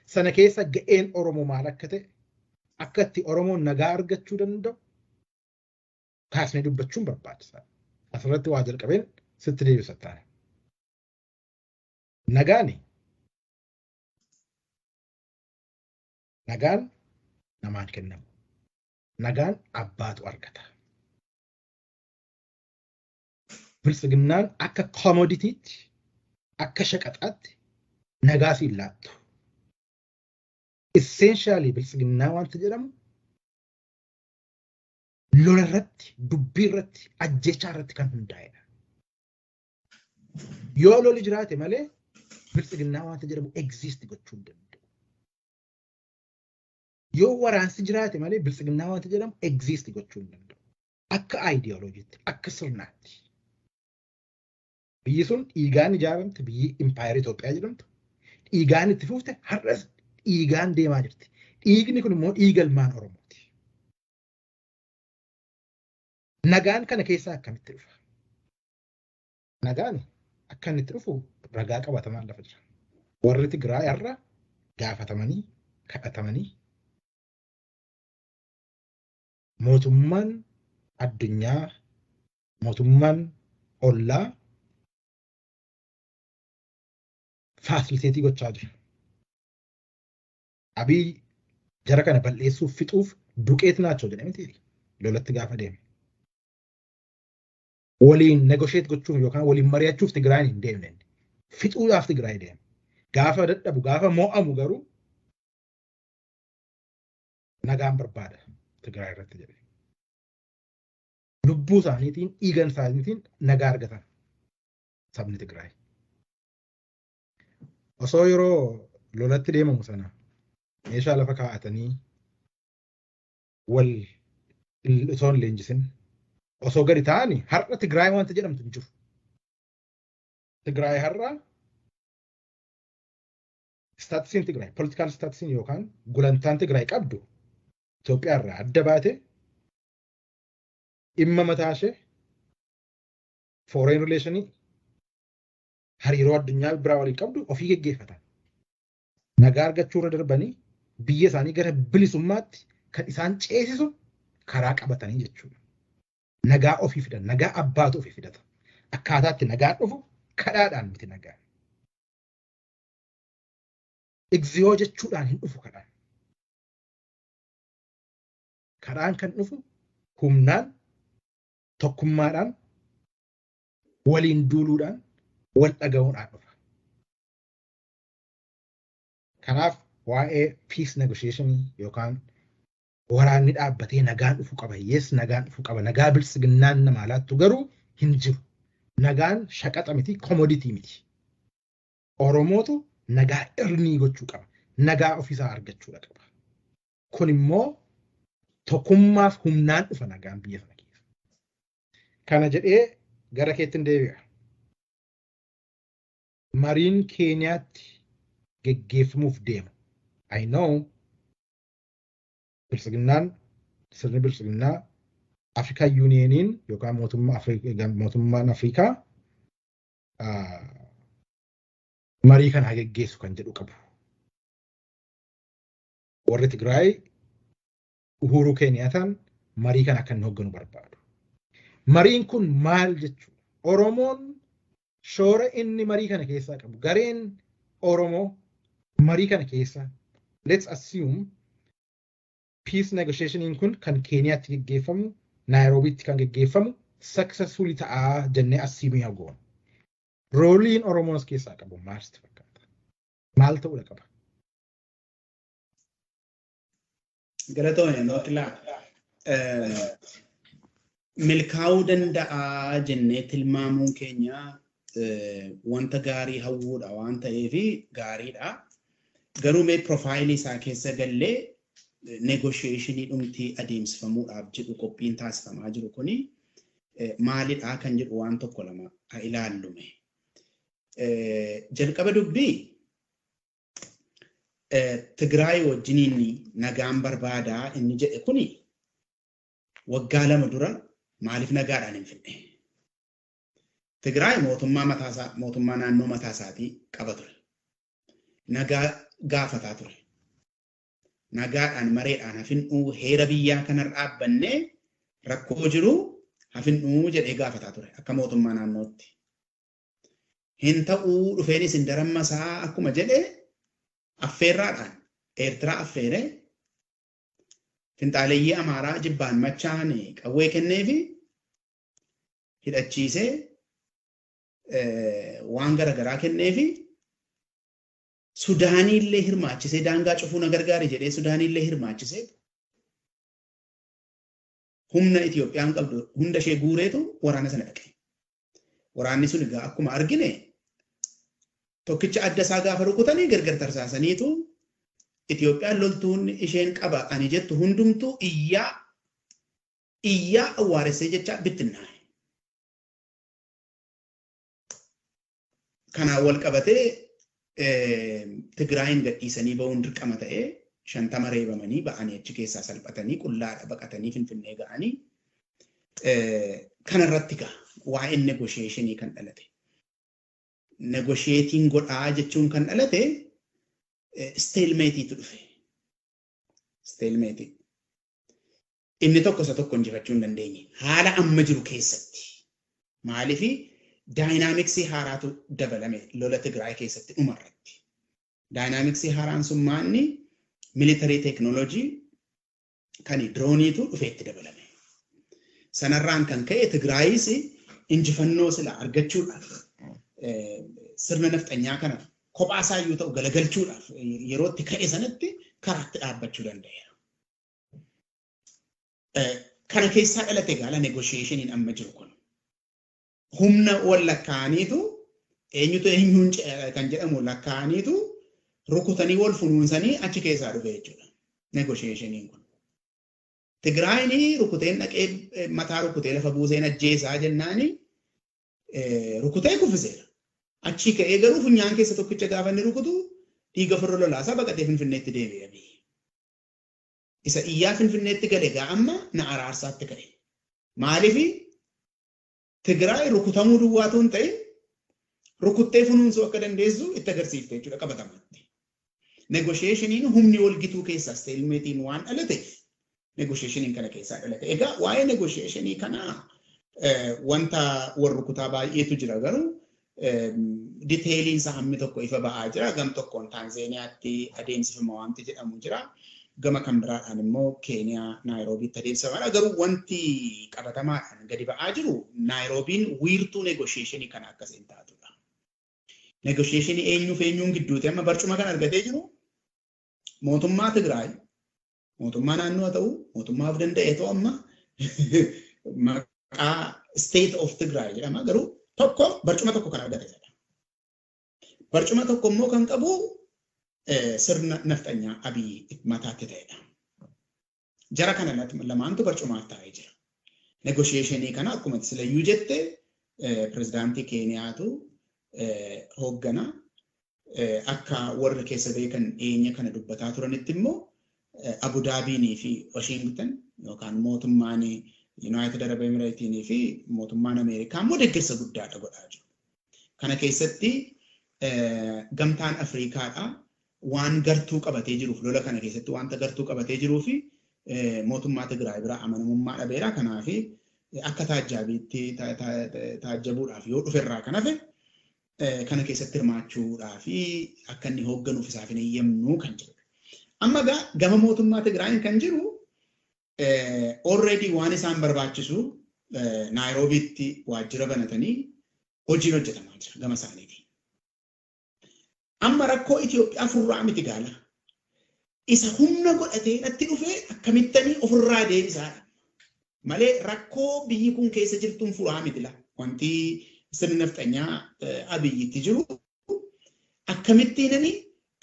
Sana keessa ga'een Oromoo maal akka ta'e, akka itti Oromoon nagaa argachuu danda'u kaasnee dubbachuun barbaachisaadha. Asirratti waa jalqabeen sitti deebisa taane. Nagaani nagaan namaan kennamu. Nagaan abbaatu argata. Biltsiginnaan akka commoditytti, akka shaqaxaatti nagaa siin laattu. Essentially biltsiginnaa wanta jedhamu lola irratti, dubbii irratti, ajjechaa irratti kan hundaa'edha. Yoo loli jiraate malee biltsiginnaa wanta jedhamu exist gochuu hin danda'u. Yoo waraansi jiraate malee biltsiginnaa wanta jedhamu exist gochuu hin danda'u. Akka aayidiyooloojiitti, akka sirnaatti. Biyyi sun dhiigaan ijaaramte, biyyi impaayera Itoophiyaa jedhamtu dhiigaan itti fufte, har'as dhiigaan deemaa jirti. Dhiigni kun immoo dhiiga ilmaan Oromooti. Nagaan kana keessaa akkamitti dhufa? Nagaan Akka inni itti dhufu ragaa qabatamaan lafa jira. Warri Tigraay har'a gaafatamanii, kadhatamanii, mootummaan addunyaa, mootummaan ollaa facilitate gochaa jira. Abiy jara kana balleessuuf, fixuuf duqeet naachoo jedhame miti lolatti gaafa deeme. Waliin negotiate gochuuf yookaan waliin mari'achuuf Tigraayin hin deemne. Fixuudhaaf Tigraay deeme. Gaafa dadhabu, gaafa mo'amu garuu nagaan barbaada Tigraay irratti jedhe. Lubbuu isaaniitiin, dhiigan isaaniitiin nagaa argatan sabni Tigraay. Osoo yeroo lolatti deemamu sana meeshaa lafa kaa'atanii wal osoo hin leenjisin osoo gadi ta'anii, har'a Tigraay wanta jedhamtu hin jiru. Tigraay har'a statusiin Tigraay, political statusiin yookaan gulantaan Tigraay qabdu, Itoophiyaa irraa adda baate, dhimma mataa ishee, foreign relationii, hariiroo addunyaa biraa waliin qabdu ofii geggeeffatan. Nagaa argachuu irra darbanii biyya isaanii gara bilisummaatti kan isaan ceesisu karaa qabatanii jechuudha. Nagaa ofii fidan, nagaa abbaatu ofii fidata. Akkaataatti nagaa dhufu kadhaadhaan miti nagaa. Igziyoo jechuudhaan hin dhufu kadhaan. Kadhaan kan dhufu humnaan, tokkummaadhaan, waliin duuluudhaan, wal dhaga'uudhaan dhufa. Kanaaf waa'ee peace negotiation yookaan waraanni dhaabbatee nagaan dhufu qaba. Yes, nagaan dhufu qaba. Nagaa biltsiginnaan namaa laattu garuu hin jiru. Nagaan shaqaxa miti, commodity miti. Oromootu nagaa earn gochuu qaba. Nagaa ofiisaa argachuudha qaba. Kun immoo tokkummaaf humnaan dhufa nagaan biyya sana keessa. Kana jedhee gara keetti hin deebi'a. Mariin Keeniyaatti geggeeffamuuf deema. I know biltsiginnaan, sirni biltsiginnaa, Afrikaa Unioniin yookaan mootummaan Afrikaa marii kana geggeessu kan jedhu qabu. Warri Tigraay Uhuru Keeniyaataan marii kana akka inni hoogganu barbaadu. Mariin kun maal jechuudha? Oromoon shoora inni marii kana keessaa qabu, gareen Oromoo marii kana keessa, let's assume peace negotiationiin kun kan Keeniyaatti geggeeffamu, Naayiroobiitti kan geggeeffamu successfully ta'aa jennee assume haa goonu. Roleiin Oromoon as keessaa qabu maal sitti fakkaata? Maal ta'uudha qaba? Galatoomne Mootilaa. Milkaa'uu danda'a jennee tilmaamuun keenya wanta gaarii hawwuudha waan ta'eef gaariidha. Garuu mee profileii isaa keessa gallee negotiationii dhumtii adeemsifamuudhaaf jedhu, qophiin taasifamaa jiru kuni maalidha kan jedhu waan tokko lama haa ilaallume. Jalqaba dubbii Tigraay wajjiniin nagaan barbaadaa inni jedhe kuni waggaa 2 dura maaliif nagaadhaan hin fidne? Tigraay mootummaa mataasaa, mootummaa naannoo mataa isaatii qaba ture. Nagaa gaafataa ture. Nagaadhaan, mareedhaan hafindhuu, heera biyyaa kanarra dhaabbannee rakkoo jiru hafindhuu jedhee gaafataa ture akka mootummaa naannootti. Hin ta'uu, dhufeen isin darammasaa akkuma jedhe affeerraadhaan Eertiraa affeeree, finxaaleeyyii Amaaraa jibbaan machaa'an qawwee kenneefi hidhachiisee, waan garaagaraa kenneefi, Sudaaniillee hirmaachisee, daangaa cufuu na gargaari jedhee Sudaaniillee hirmaachisee, humna Itiyoophiyaan qabdu hunda ishee guureetu waraana sana dhaqe. Waraanni sun egaa akkuma argine tokkicha adda isaa gaafa rukutanii gargar tarsaasaniitu, Itiyoophiyaan loltuun isheen qaba ani jettu hundumtuu iyyaa iyyaa awwaaressee jecha bittinnaa'e. Kanaan wal qabatee Tigraayin gadhiisanii ba'uun dirqama ta'ee, 50 reebamanii ba'anii, achi keessaa salphatanii qullaadha baqatanii Finfinnee ga'anii, kanarratti ga'a waa'een negotiationii kan dhalate. Negotiating godhaa jechuun kan dhalate stalemate dhufe. Stalemate. Inni tokko isa tokko injifachuu hin dandeenye. Haala amma jiru keessatti. Maaliifi dynamics haaraatu dabalame lola Tigraay keessatti dhumarratti. Dynamics haaraan sun maanni military technology kan droneiitu dhufeetti dabalame. Sanarraan kan ka'e Tigraayis injifannoo sila argachuudhaaf, sirna nafxanyaa kana kophaa isaa iyyuu ta'u galagalchuudhaaf yeroo itti ka'e sanatti karaatti dhaabbachuu danda'eera. Kana keessaa dhalate gaala negotiationiin amma jiru kun. Humna wal lakkaa'aniitu, eenyutu eenyuun kan jedhamu lakkaa'aniitu, rukutanii wal funuunsanii achi keessaa dhufe jechuudha. Negotiationiin kun. Tigraayin rukuteen dhaqee mataa rukutee lafa buuseen ajjeesaa jennaani rukutee kuffiseera. Achii ka'ee garuu funyaan keessa tokkicha gaafa inni rukutu dhiiga ofirra lolaasaa baqatee Finfinneetti deebi'e. Isa iyyaa Finfinneetti gale gaa amma na araarsaatti ka'e. Maaliifi Tigraay rukutamuu duwwaatu hin ta'in, rukuttee funuunsuu akka dandeessu itti agarsiifte jechuudha qabatamaatti. Negotiationiin humni wal gituu keessaa stalemateiin waan dhalateef negotiationiin kana keessaa dhalate. Egaa waa'ee negotiationii kanaa wanta wal rukutaa baay'eetu jira, garuu detailiin isaa hammi tokko ifa ba'aa jira. Gam tokkoon Taanzeeniyaatti adeemsifama wanti jedhamu jira. Gama kan biraadhaan immoo Keeniyaa Naayiroobiitti adeemsifama. Garuu wanti qabatamaadhaan gadi ba'aa jiru Naayiroobiin wiirtuu negotiationii kana akkasiin taatudha. Negotiationii eenyuuf eenyuun gidduuti amma barcuma kan argatee jiru? Mootummaa Tigraay, mootummaa naannoo haa ta'u, mootummaa of danda'e ta'u, amma maqaa State of Tigray jedhama, garuu tokko barcuma tokko kan argate jedha. Barcuma tokko immoo kan qabu sirna nafxanyaa Abiy mataatti ta'edha. Jara kana lamaantu barcumaaf taa'ee jira. Negotiationii kana akkuma silayyuu jette pirezidaantii Keeniyaatu hooggana. Akka warri keessa beekan dhiyeenya kana dubbataa turanitti immoo Abu Daabiinii fi Washington yookaan mootummaan United Arab Emirates fi mootummaan Ameerikaa immoo deeggarsa guddaadha godhaa jiru. Kana keessatti gamtaan Afriikaadha waan gartuu qabatee jiruuf, lola kana keessatti wanta gartuu qabatee jiruu fi mootummaa Tigraay bira amanamummaa dhabeera. Kanaaf akka taajjaabiitti taajjabuudhaaf yoo dhuferraa kan hafe kana keessatti hirmaachuudhaa fi akka inni hoogganuuf isaaf hin eeyyamnu kan jedhudha. Amma egaa gama mootummaa Tigraayin kan jiru already waan isaan barbaachisu Naayiroobiitti waajjira banatanii hojiin hojjetamaa jira gama isaaniitiin. Amma rakkoo Itoophiyaa furraa miti gaala. Isa humna godhatee natti dhufee akkamittanii ofirraa deebisaadha. Malee rakkoo biyyi kun keessa jirtuun furaa miti la. Wanti sirni nafxanyaa Abiyyitti jiru akkamittiinani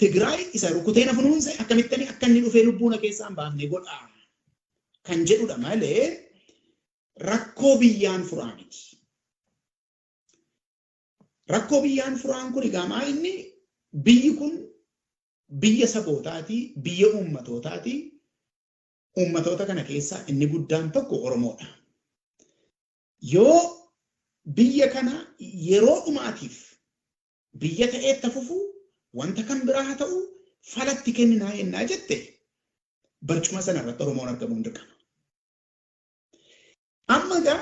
Tigraay isa rukutee na funuunse akkamittanii akka inni dhufee lubbuu na keessaa hin baafne godha kan jedhudha malee rakkoo biyyaan furaa miti. Rakkoo biyyaan furaan kun egaa maa inni biyyi kun biyya sabootaati, biyya uummatootaati. Uummatoota kana keessaa inni guddaan tokko Oromoodha. Yoo biyya kana yeroo dhumaatiif biyya ta'eetta fufu, wanta kan biraa haa ta'u, falatti kenninaa yennaa jette, barcuma sana irratti Oromoon argamuun dirqama. Amma egaa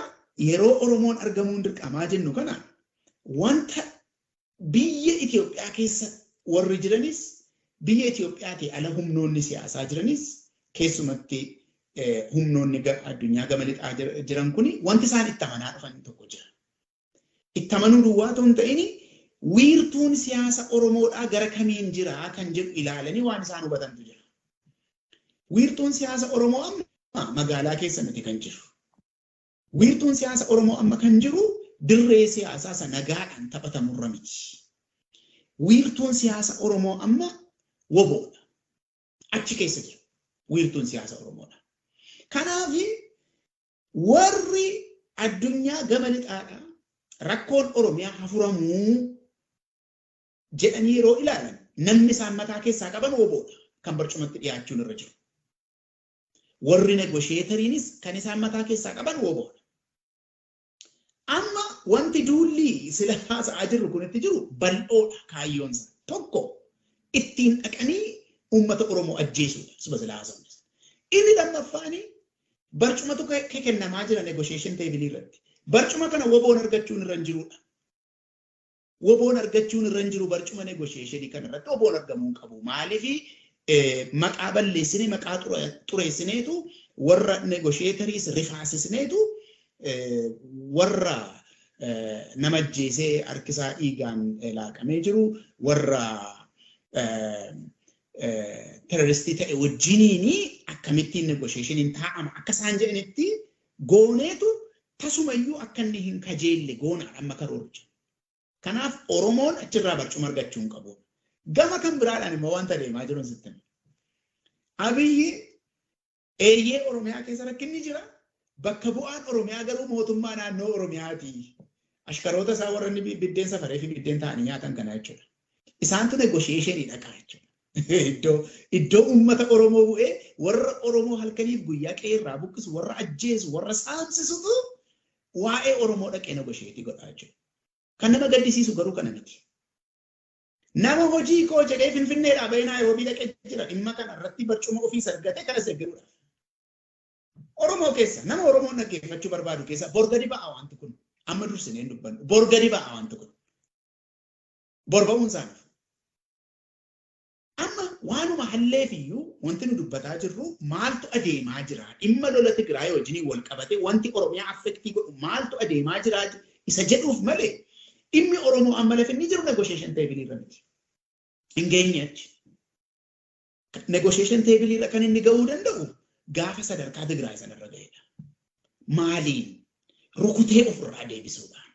yeroo Oromoon argamuun dirqamaa jennu kana, wanta biyya Itoophiyaa keessa warri jiranis, biyya Itoophiyaatii ala humnoonni siyaasaa jiranis, keessumatti humnoonni addunyaa gama lixaa jiran kuni wanti isaan itti amanaa dhufan tokko jira. Itti amanuu duwwaa otoo hin ta'in, wiirtuun siyaasa Oromoodhaa gara kamiin jira kan jedhu ilaalanii waan isaan hubatantu jira. Wiirtuun siyaasa Oromoo amma magaalaa keessa miti kan jiru. Wiirtuun siyaasa Oromoo amma kan jiru dirree siyaasaa isa nagaadhaan taphatamurra miti. Wiirtuun siyaasa Oromoo amma WBOdha. Achi keessa jira wiirtuun siyaasa Oromoodha. Kanaaf warri addunyaa gama lixaadha rakkoon Oromiyaa hafuramuu jedhanii yeroo ilaalan, namni isaan mataa keessaa qaban WBOdha kan barcumatti dhiyaachuun irra jiru. Warri negotiatoriinis kan isaan mataa keessaa qaban WBOdha. Amma wanti duulli sila haasa'aa jirru kun itti jiru bal'oodha kaayyoonsa. Tokko ittiin dhaqanii uummata Oromoo ajjeesuudha. Suba sila haasa'u. Inni lammaffaani barcumatu kennamaa jira negotiation table irratti. Barcuma kana WBOn argachuun irra hin jirudha. WBOn argachuun irra hin jiru barcuma negotiation kana irratti WBOn argamuu hin qabu. Maaliif maqaa balleessinee maqaa xureessineetu warra negotiatories rifaasisneetu warra nama ajjeesee harkisaa dhiigaan laaqamee jiru warra terroristii ta'e wajjiniini akkamittiin negotiationiin taa'ama akka isaan jedhanitti gooneetu tasumayyuu akka inni hin kajeelle goonaadha amma karoorcha. Kanaaf Oromoon achirraa barcuma argachuu hin qabu. Gama kan biraadhaan immoo wanta deemaa jiru sitti. Abiyyi eeyyee Oromiyaa keessa rakkinni jira. Bakka bu'aan Oromiyaa garuu mootummaa naannoo Oromiyaati. Ashkaroota isaa warra inni biddeen safaree fi biddeen ta'anii nyaatan kana jechuudha. Isaantu negotiationii dhaqaa jechuudha. Iddoo uummata Oromoo bu'ee warra Oromoo halkaniif guyyaa qe'eerraa buqqisu, warra ajjeesu, warra saamsisutu waa'ee Oromoo dhaqee negotiate godhaa jechuudha. Kan nama gaddisiisu garuu kana miti. Nama hojii koo jedhee Finfinneedhaa bahee Naayiroobii dhaqee jira dhimma kana irratti barcuma ofiis argate kanas deeggaruudhaaf. Oromoo keessa nama Oromoon dhaggeeffachuu barbaadu keessa bor gadi ba'a wanti kun. Amma dursinee hin dubbannu. Bor gadi ba'a wanti kun. Bor ba'uun isaaniif. Amma waanuma halleef iyyuu wanti nu dubbataa jirru maaltu adeemaa jira? Dhimma lola Tigraay wajjiniin wal qabate wanti Oromiyaa affect godhu maaltu adeemaa jira isa jedhuuf malee dhimmi Oromoo amma lafa inni jiru negotiation table irra miti. Hin geenye achi. Negotiation table irra kan inni ga'uu danda'u gaafa sadarkaa Tigraay sanarra ga'edha. Maaliin? Rukutee ofirraa deebisuudhaan.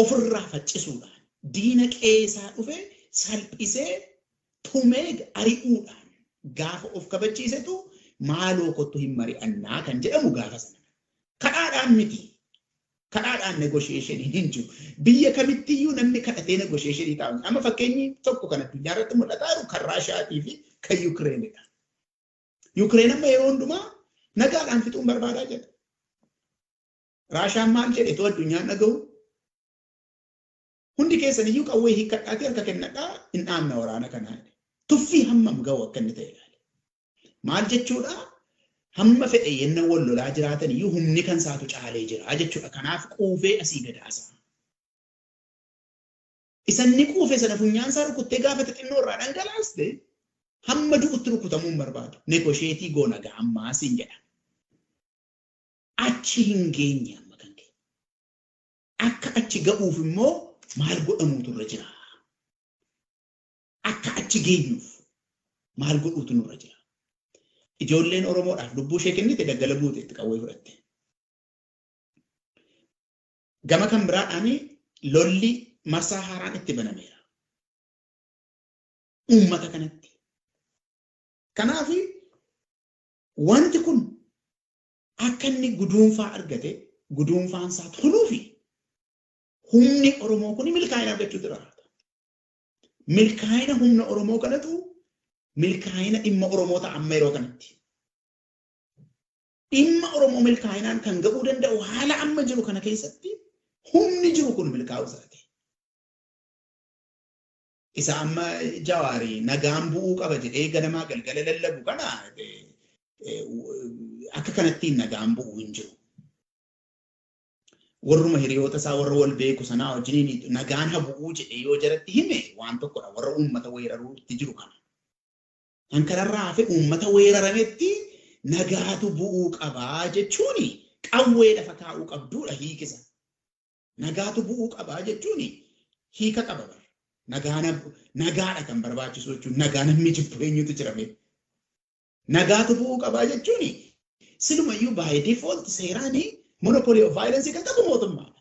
Ofirraa faccisuudhaan. Diina qeesaa dhufe salphisee tumee ari'uudhaan gaafa of kabachiisetu maaloo kottu hin mari'annaa kan jedhamu gaafa sana. Kadhaadhaan miti. Kadhaadhaan negotiationiin hin jiru. Biyya kamittiyyuu namni kadhatee negotiationii taa'u. Amma fakkeenyi tokko kan addunyaa irratti mul'ataa jiru kan Raashiyaatii fi kan Yukireenidha. Yukireen amma yeroo hundumaa nagaadhaan fixuun barbaadaa jedha. Raashaan maal jedhe tu addunyaan dhaga'u? Hundi keessan iyyuu qawwee hiikkadhaatii harka kennadhaa, hin dhaamna waraana kanaa. Tuffii hammam ga'u akka inni ta'e ilaali. Maal jechuudha? Hamma fedhe yenna wal lolaa jiraatan iyyuu humni kan isaatu caalee jira jechuudha. Kanaaf quufee asii gadaasa. Isanni quufe sana funyaan isaa rukuttee gaafa xixinnoo irraa dhangalaaste hamma du'utti rukutamuu hin barbaadu. Negotiate goona ga'a siin jedha. Achi hin geenye amma kan kee. Akka achi ga'uuf immoo maal godhamuutu irra jira? Akka achi geenyuuf maal godhuutu nurra jira? Ijoolleen Oromoodhaaf lubbuu ishee kennite daggala buute itti qawwee fudhatte. Gama kan biraadhaan lolli marsaa haaraan itti banameera. Uummata kanatti. Kanaaf wanti kun akka inni guduunfaa argate guduunfaan isaa toluufi humni Oromoo kun milkaa'ina argachuutu irra jiraata. Milkaa'ina humna Oromoo kanatu milkaa'ina dhimma Oromoo ta'a amma yeroo kanatti. Dhimma Oromoo milkaa'inaan kan ga'uu danda'u haala amma jiru kana keessatti humni jiru kun milkaa'uu isaati. Isa amma Jawaarii nagaan bu'uu qaba jedhee ganamaa galgala lallabu kana akka kanattiin nagaan bu'uu hin jiru. Warruma hiriyoota isaa warra wal beeku sanaa wajjiniin nagaan haa bu'uu jedhee yoo jalatti hime waan tokkodha, warra uummata weeraruutti jiru kana. Kan kanarraa hafe uummata weerarametti nagaatu bu'uu qabaa jechuun qawwee lafa kaa'uu qabduudha hiikisa. Nagaatu bu'uu qabaa jechuun hiika qaba bara. Nagaadha kan barbaachisu jechuun nagaa namni jibbu eenyutu jira mee? Nagaatu bu'uu qabaa jechuun silumayyuu by default seeraan monopoly of violence kan qabu mootummaadha.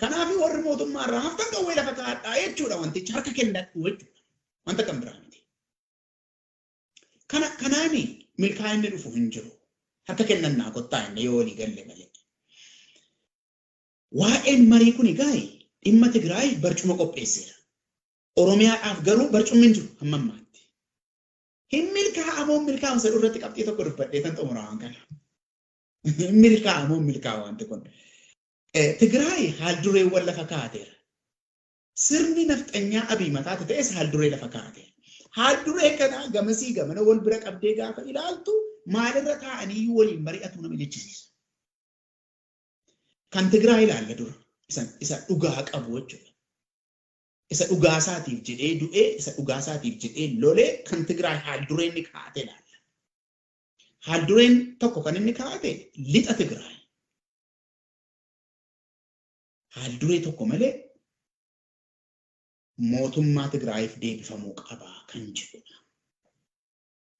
Kanaaf warri mootummaa irraa haftan qawwee lafa kaa'adhaa jechuudha, wantichi harka kennadhu jechuudha. Wanta kan biraa miti. Kanaani milkaa'inni dhufu hin jiru. Harka kennannaa kottaa inni yoo walii galle malee. Waa'een marii kun egaa dhimma Tigraay barcuma qopheesseera. Oromiyaadhaaf garuu barcumni hin jiru hamma ammaatti. Hin milkaa'amoo milkaa'u jedhu irratti qabxii tokko dubbadhee kan xumura waan kana. Hin milkaa'amoo milkaa'u wanti kun. Tigraay haaldureewwan lafa kaa'ateera. Sirni nafxanyaa Abiy mataatti ta'es haalduree lafa kaa'ateera. Haalduree kana gamasii gamana wal bira qabdee gaafa ilaaltu maalirra taa'anii waliin mari'atu nama jechisiisa. Kan Tigraay ilaalla dura isa dhugaa qabu jechuudha. Isa dhugaasaatiif jedhee du'ee, isa dhugaasaatiif jedhee lolee kan Tigraay haaldureen inni kaa'ate ilaalla. Haaldureen tokko kan inni kaa'ate lixa Tigraay. Haalduree tokko malee mootummaa Tigraayiif deebifamuu qaba kan jedhudha.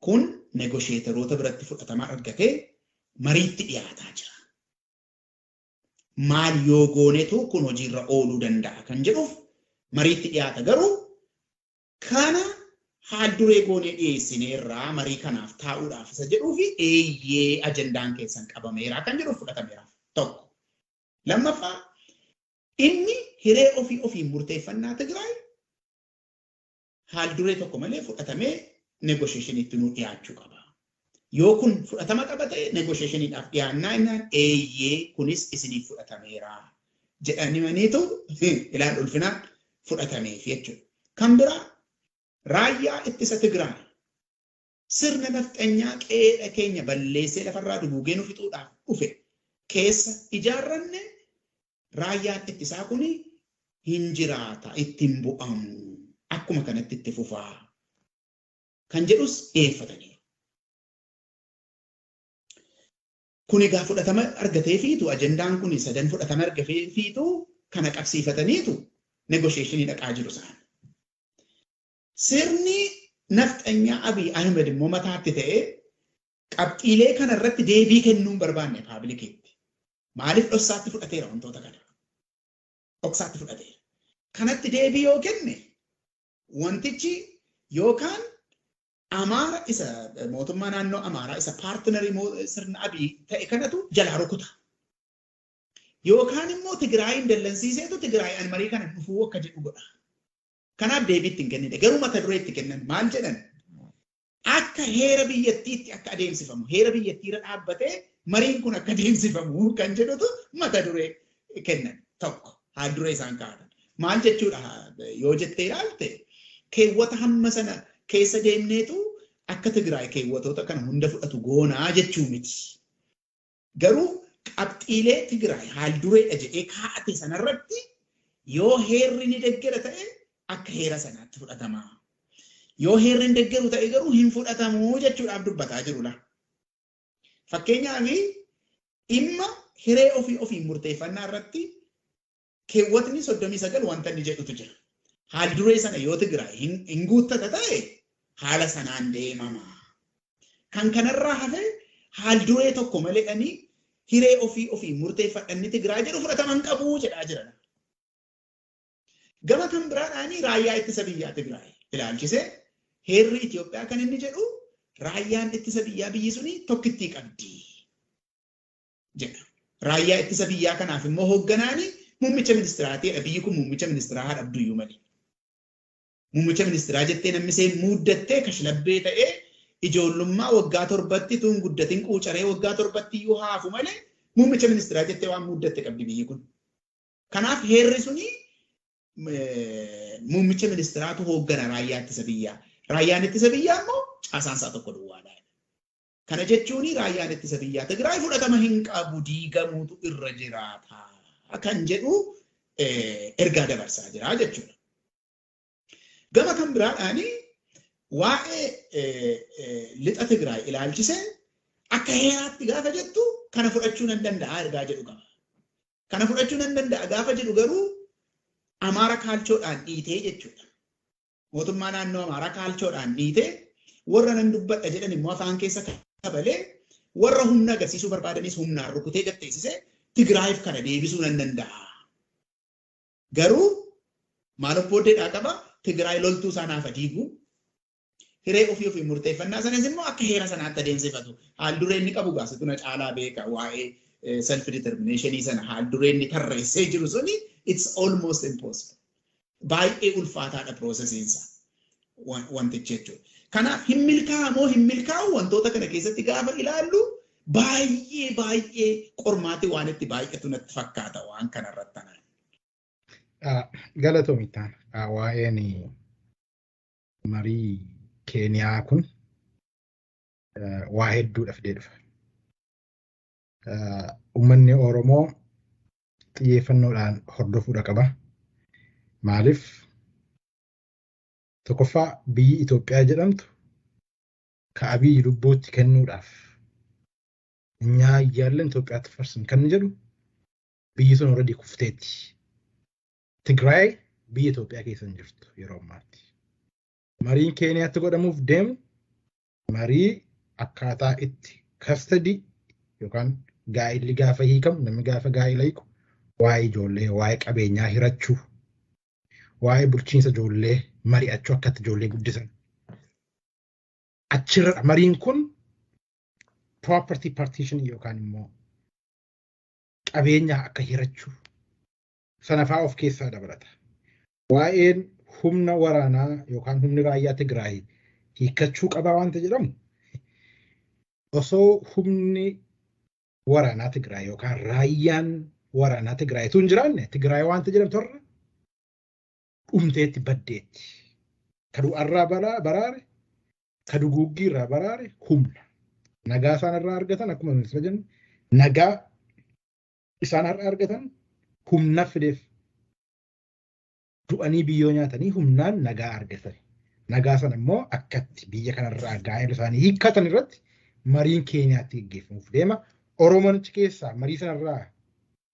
Kun negotiatoroota biratti fudhatama argatee mariitti dhiyaataa jira. Maal yoo goonetu kun hojiirra ooluu danda'a kan jedhuuf mariitti dhiyaata, garuu kana haalduree goonee dhiyeessineerraa marii kanaaf taa'uudhaaf isa jedhuu fi eeyyee ajandaan keessan qabameeraa kan jedhuuf fudhatameeraaf tokko. Lammaffaa, inni hiree ofii ofiin murteeffannaa Tigraay haalduree tokko malee fudhatamee negotiationiitti nuu dhiyaachuu qaba. Yoo kun fudhatama qaba ta'e negotiationiidhaaf dhiyaannaa innaan, eeyyee kunis isiniif fudhatameera jedhanii maniitu ilaan ulfinaan fudhatameef jechuudha. Kan biraa, raayyaa ittisa Tigraay sirna nafxanyaa qe'ee keenya balleessee lafarraa duguugee nu fixuudhaaf dhufe keessa ijaarranne, raayyaan ittisaa kun hin jiraata, ittiin bu'amu, akkuma kanatti itti fufaa kan jedhus dhiyeeffataniiru. Kun egaa fudhatama argatee fiitu, ajandaan kun sadan fudhatama argatee fiitu, kana qabsiifataniitu negotiationii dhaqaa jiru isaan. Sirni nafxanyaa Abiy Ahmed immoo mataatti ta'ee qabxiilee kana irratti deebii kennuu hin barbaanne publicitti. Maaliif? Dhoksaatti fudhateera wantoota kana. Dhoksaatti fudhateera. Kanatti deebii yoo kenne wantichi yookaan Amaara isa mootummaa naannoo Amaaraa isa partnerii sirna Abiy ta'e kanatu jalaa rukuta. Yookaan immoo Tigraayin dallansiiseetu Tigraay an marii kana dhufuu akka jedhu godha. Kanaaf deebii itti hin kennine. Garuu mata duree itti kennan. Maal jedhan? Akka heera biyyattiitti akka adeemsifamu, heera biyyattiirra dhaabbatee mariin kun akka adeemsifamu kan jedhutu mata duree kennan tokko haal duree isaan kaa'atan. Maal jechuudha yoo jettee ilaalte, keewwata hamma sana keessa deemneetu akka Tigraay keewwatoota kana hunda fudhatu goonaa jechuu miti. Garuu qabxiilee Tigraay haal dureedha jedhee kaa'ate sanarratti yoo heerri ni deggera ta'e akka heera sanaatti fudhatama. Yoo heerri hin deggeru ta'e garuu hin fudhatamu jechuudhaaf dubbataa jiru la. Fakkeenyaaf, dhimma hiree ofii ofiin murteeffannaa irratti keewwatni 39 wanta inni jedhutu jira. Haal duree sana yoo Tigraay hin guuttata ta'e haala sanaan deemama. Kan kanarraa hafe haal duree tokko maleedhanii hiree ofii ofiin murteeffadhanni Tigraay jedhu fudhatama hin qabu jedhaa jiran. Gama kan biraadhaanii raayyaa ittisa biyyaa Tigraay ilaalchisee heerri Itoophiyaa kan inni jedhu raayyaan ittisa biyyaa biyyi suni tokkittii qabdi jedha. Raayyaa ittisa biyyaa kanaaf immoo hoogganaani muummicha ministiraatiidha. Biyyi kun muummicha ministiraa haa dhabduyyuu malee. Muummicha ministiraa jettee namni seen muuddattee kashlabbee ta'ee ijoollummaa waggaa 7tti tun guddatin quucaree waggaa 7tti iyyuu haafu malee muummicha ministiraa jettee waan muuddatte qabdi biyyi kun. Kanaaf heerri suni muummicha ministiraatu hooggana raayyaa ittisa biyyaa. Raayyaan ittisa biyyaa immoo caasaan isaa tokko duwwaadha. Kana jechuun raayyaan ittisa biyyaa Tigraay fudhatama hin qabu, diigamuutu irra jiraata kan jedhu ergaa dabarsaa jira jechuudha. Gama kan biraadhaani waa'ee lixa Tigraay ilaalchisee akka heeraatti gaafa jettu kana fudhachuu nan danda'a ergaa jedhu qaba. Kana fudhachuu nan danda'a gaafa jedhu garuu Amaara kaalchoodhaan dhiitee jechuudha. Mootummaa naannoo Amaaraa kaalchoodhaan dhiitee, warra nan dubbadha jedhan immoo afaan keessa kabalee, warra humna agarsiisuu barbaadanis humnaan rukutee gatteessisee Tigraayiif kana deebisuu nan danda'a. Garuu maal of booddeedhaa qaba? Tigraay loltuu isaa naaf diigu. Hiree ofii ofii murteeffannaa sanas immoo akka heera sanaatti adeemsifatu. Haal duree inni qabu gaasitu na caalaa beeka, waa'ee self determinationii sana haal duree inni tarreessee jiru suni it's almost impossible. Baay'ee ulfaataadha processiinsa wantichi jechuudha. Kanaaf hin milkaa'amoo hin milkaa'u wantoota kana keessatti gaafa ilaallu Baay'ee baay'ee qormaati waan itti baay'atu natti fakkaata waan kanarratti anaan. Galatoomi taana waa'een marii Keeniyaa kun waa hedduudha fidee dhufa. Uummanni Oromoo xiyyeeffannoodhaan hordofuudha qaba. Maaliif, tokkoffaa, biyyi Itoophiyaa jedhamtu ka Abiyyi lubbuutti kennuudhaaf nyaayyaalleen Itoophiyaatti farsan kan jedhu biyyi sun already kufteetti. Tigraay biyya Itoophiyaa keessa hin jirtu yeroo ammaatti. Mariin Keeniyaatti godhamuuf deemu marii akkaataa itti custody yookaan gaa'illi gaafa hiikamu, namni gaafa gaa'ila hiiku waa'ee ijoollee, waa'ee qabeenyaa hirachuu, waa'ee bulchiinsa ijoollee mari'achuu, akkatti ijoollee guddisan. Achirra mariin kun property partition yookaan immoo qabeenya akka hirachuu sana fa'aa of keessaa dabalata. Waa'een humna waraanaa yookaan humni raayyaa Tigraay hiikkachuu qabaa waanta jedhamu, osoo humni waraanaa Tigraay yookaan raayyaan waraanaa Tigraay tun jiraanne, Tigraay waanta jedhamtu irra dhumteetti baddeetti. Ka du'arraa baraare, ka duguuggii irraa baraare humna. Nagaa isaan irraa argatan, akkuma nuti jennu, nagaa isaan har'a argatan humna fideef. Du'anii biyyoo nyaatanii humnaan nagaa argatan. Nagaa sana immoo akkatti biyya kanarraa gaa'ela isaanii hiikkatan irratti mariin Keeniyaatti gaggeeffamuuf deema. Oromoon achi keessaa marii sanarraa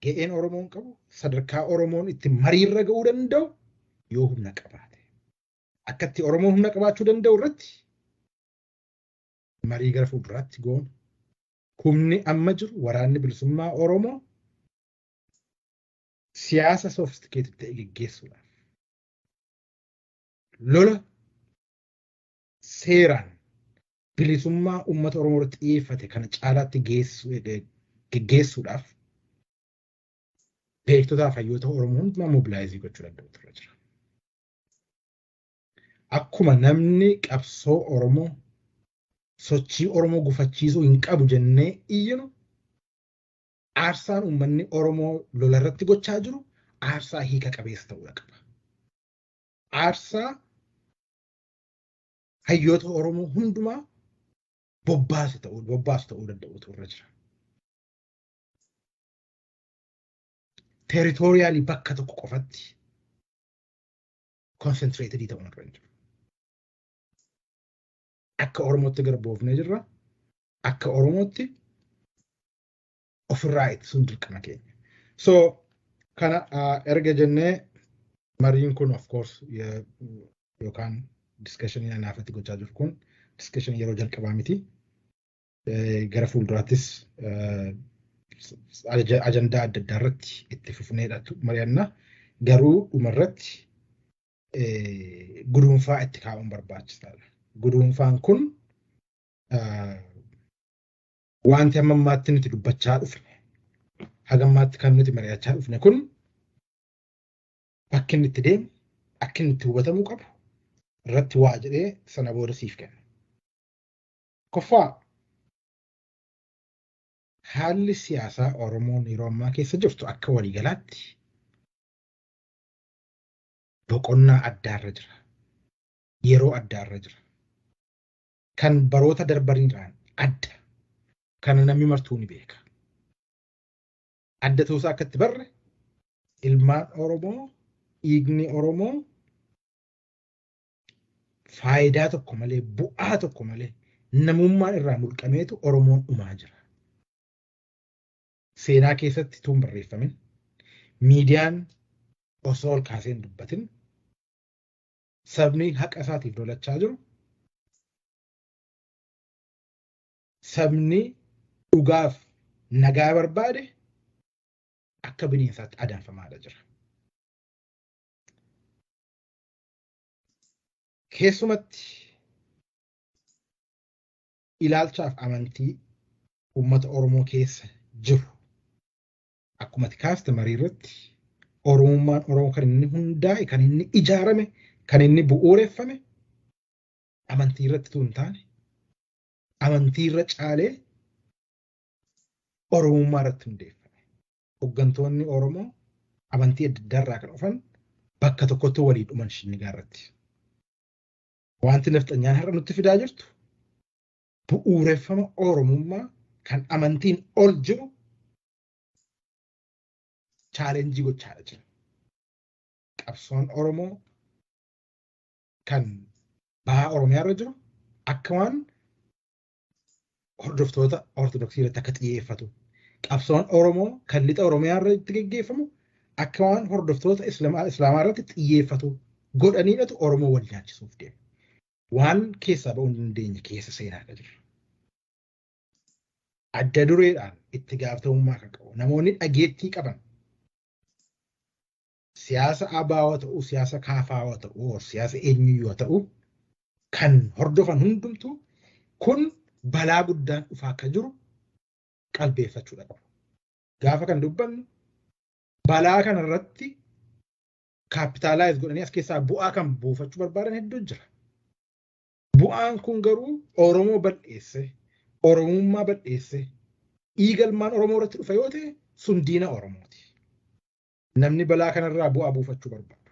ga'een Oromoon qabu, sadarkaa Oromoon itti mariirra ga'uu danda'u yoo humna qabaate. Akkatti Oromoon humna qabaachuu danda'u irratti marii gara fuulduraatti goonu. Humni amma jiru, Waraanni Bilisummaa Oromoo, siyaasa sophisticated ta'e geggeessuudhaaf, lola seeraan bilisummaa uummata Oromoo irratti xiyyeeffate kana caalaatti geggeessuudhaaf beektotaa fi hayyoota Oromoo hundumaa mobilize gochuu danda'u irra jira. Akkuma namni qabsoo Oromoo, sochii Oromoo gufachiisuu hin qabu jennee iyyinu, aarsaan uummanni Oromoo lola irratti gochaa jiru aarsaa hiika qabeessa ta'uu qaba. Aarsaa hayyoota Oromoo hundumaa bobbaasu ta'uu danda'utu irra jira. Territorially bakka tokko qofatti concentrated ta'uu irra hin jiru. Akka Oromootti garboofnee jirra. Akka Oromootti ofirraa ittisuun dirqama keenya. So kana erga jennee, mariin kun of course yookaan discussionii anaafatti gochaa jiru kun discussionii yeroo jalqabaa miti. Gara fuulduraattis ajandaa adda addaa irratti itti fufneedha mari'anna. Garuu dhumarratti guduunfaa itti kaa'uun barbaachisaadha. Guduunfaan kun wanti hamma ammaatti nuti dubbachaa dhufne, haga ammaatti kan nuti mari'achaa dhufne kun, bakki inni itti deemu, akka inni itti hubatamuu qabu irratti waa jedhee sana booda siif kenna. Koffaa, haalli siyaasaa Oromoon yeroo ammaa keessa jirtu akka waliigalaatti boqonnaa addaarra jira. Yeroo addaarra jira. Kan baroota darbaniirraan adda. Kana namni martuu ni beeka. Adda ta'uusaa akka itti barre, ilmaan Oromoo, dhiigni Oromoo faayidaa tokko malee, bu'aa tokko malee, namummaan irraa mulqameetu Oromoon dhumaa jira. Seenaa keessatti tuun barreeffamin, miidiyaan osoo ol kaasee hin dubbatin, sabni haqa isaatiif lolachaa jiru, sabni dhugaaf nagaa barbaade akka bineensaatti adamfamaadha jira. Keessumatti ilaalchaaf amantii uummata Oromoo keessa jiru, akkuma ati kaaste marii irratti, Oromummaan Oromoo kan inni hundaa'e, kan inni ijaarame, kan inni bu'uureffame amantii irratti tun hin taane, amantii irra caalee Oromummaa irratti hundeeffame. Hooggantoonni Oromoo amantii adda addaa irraa kan dhufan bakka tokkotti walii dhuman Shinnigaa irratti. Wanti nafxanyaan har'a nutti fidaa jirtu bu'uureffama Oromummaa kan amantiin ol jiru challenge gochaa jira. Qabsoon Oromoo kan baha Oromiyaa irra jiru akka waan hordoftoota Ortodoksii irratti akka xiyyeeffatu. Qabsoon Oromoo kan lixa Oromiyaa irratti geggeeffamu akka waan hordoftoota Islaamaa irratti xiyyeeffatu godhaniidhatu Oromoo wal nyaachisuuf deema. Waan keessaa ba'uu hin dandeenye keessa seenaa jira. Adda dureedhaan itti gaafatamummaa kan qabu namoonni dhageettii qaban siyaasa ABO ta'uu, siyaasa KFO ta'uu, siyaasa eenyuyyuu ta'uu kan hordofan hundumtuu kun balaa guddaan dhufaa akka jiru qalbeeffachuudha qabu. Gaafa kan dubbannu balaa kanarratti capitalize godhanii as keessaa bu'aa kan buufachuu barbaadan hedduu jira. Bu'aan kun garuu Oromoo bal'eesse, Oromummaa bal'eesse, dhiigalmaan Oromoo irratti dhufa yoo ta'e sun diina Oromooti. Namni balaa kanarraa bu'aa buufachuu barbaadu.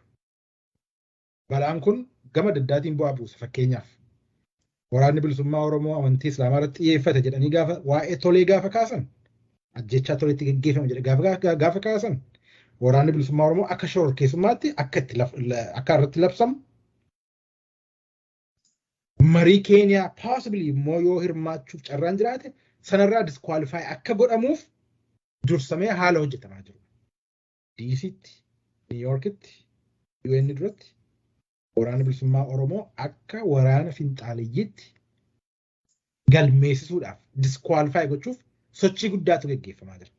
Balaan kun gama adda addaatiin bu'aa buusa. Fakkeenyaaf, Waraanni Bilisummaa Oromoo amantii Islaamaa irratti xiyyeeffate jedhanii gaafa waa'ee Tolee gaafa kaasan, ajjechaa Toleetti geggeeffame jedhe gaafa kaasan, Waraanni Bilisummaa Oromoo akka shororkeessummaatti akka itti akka irratti labsamu, marii Keeniyaa possibly immoo yoo hirmaachuuf carraan jiraate sanarraa disqualify akka godhamuuf dursamee haala hojjetamaa jiru. DC'tti, New Yorkitti, UN duratti Waraana Bilisummaa Oromoo akka waraana finxaaliyyiitti galmeessisuudhaaf, disqualify gochuuf sochii guddaatu geggeeffamaa jira.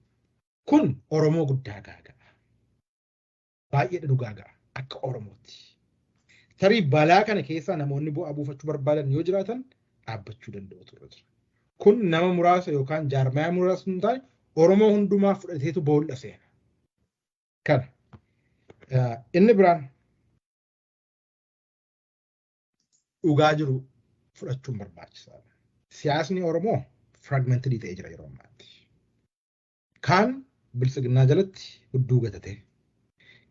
Kun Oromoo guddaa gaaga'a. Baay'ee dhugaa ga'a akka Oromootti. Tarii balaa kana keessaa namoonni bu'aa buufachuu barbaadan yoo jiraatan dhaabbachuu danda'u turre jira. Kun nama muraasa yookaan jaarmayaa muraasa hin taane, Oromoo hundumaa fudhateetu boolla seena. Kana. Inni biraan dhugaa jiru fudhachuun barbaachisaadha. Siyaasni Oromoo fragmented ta'ee jira yeroo ammaatti. Kaan Biltsiginnaa jalatti hudduu gatate.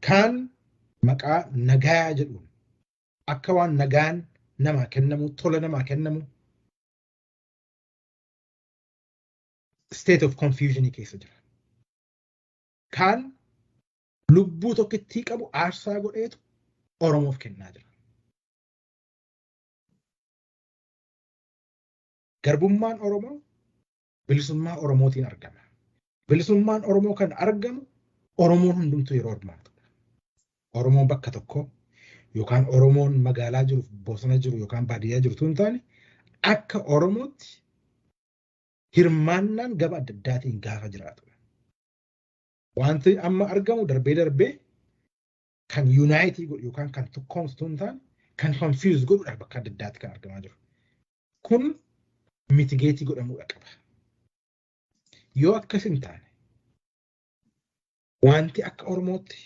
Kaan maqaa nagaa jedhuun akka waan nagaan namaa kennamu, tola namaa kennamu, state of confusion keessa jira. Kaan lubbuu tokkittii qabu aarsaa godheetu Oromoof kennaa jira. Garbummaan Oromoo bilisummaa Oromootiin argama. Bilisummaan Oromoo kan argamu Oromoon hundumtuu yeroo hirmaatudha. Oromoon bakka tokko yookaan Oromoon magaalaa jiru, bosona jiru yookaan baadiyyaa jiru hin taane, akka Oromootti hirmaannaan gaba adda addaatiin gaafa jiraatudha. Wanti amma argamu darbee darbee kan unite godhu yookaan kan tokkoomsu hin taane, kan confuse godhudha bakka adda addaatti kan argamaa jiru. Kun mitigate godhamuudha qaba. Yoo akkas hin taane wanti akka Oromootti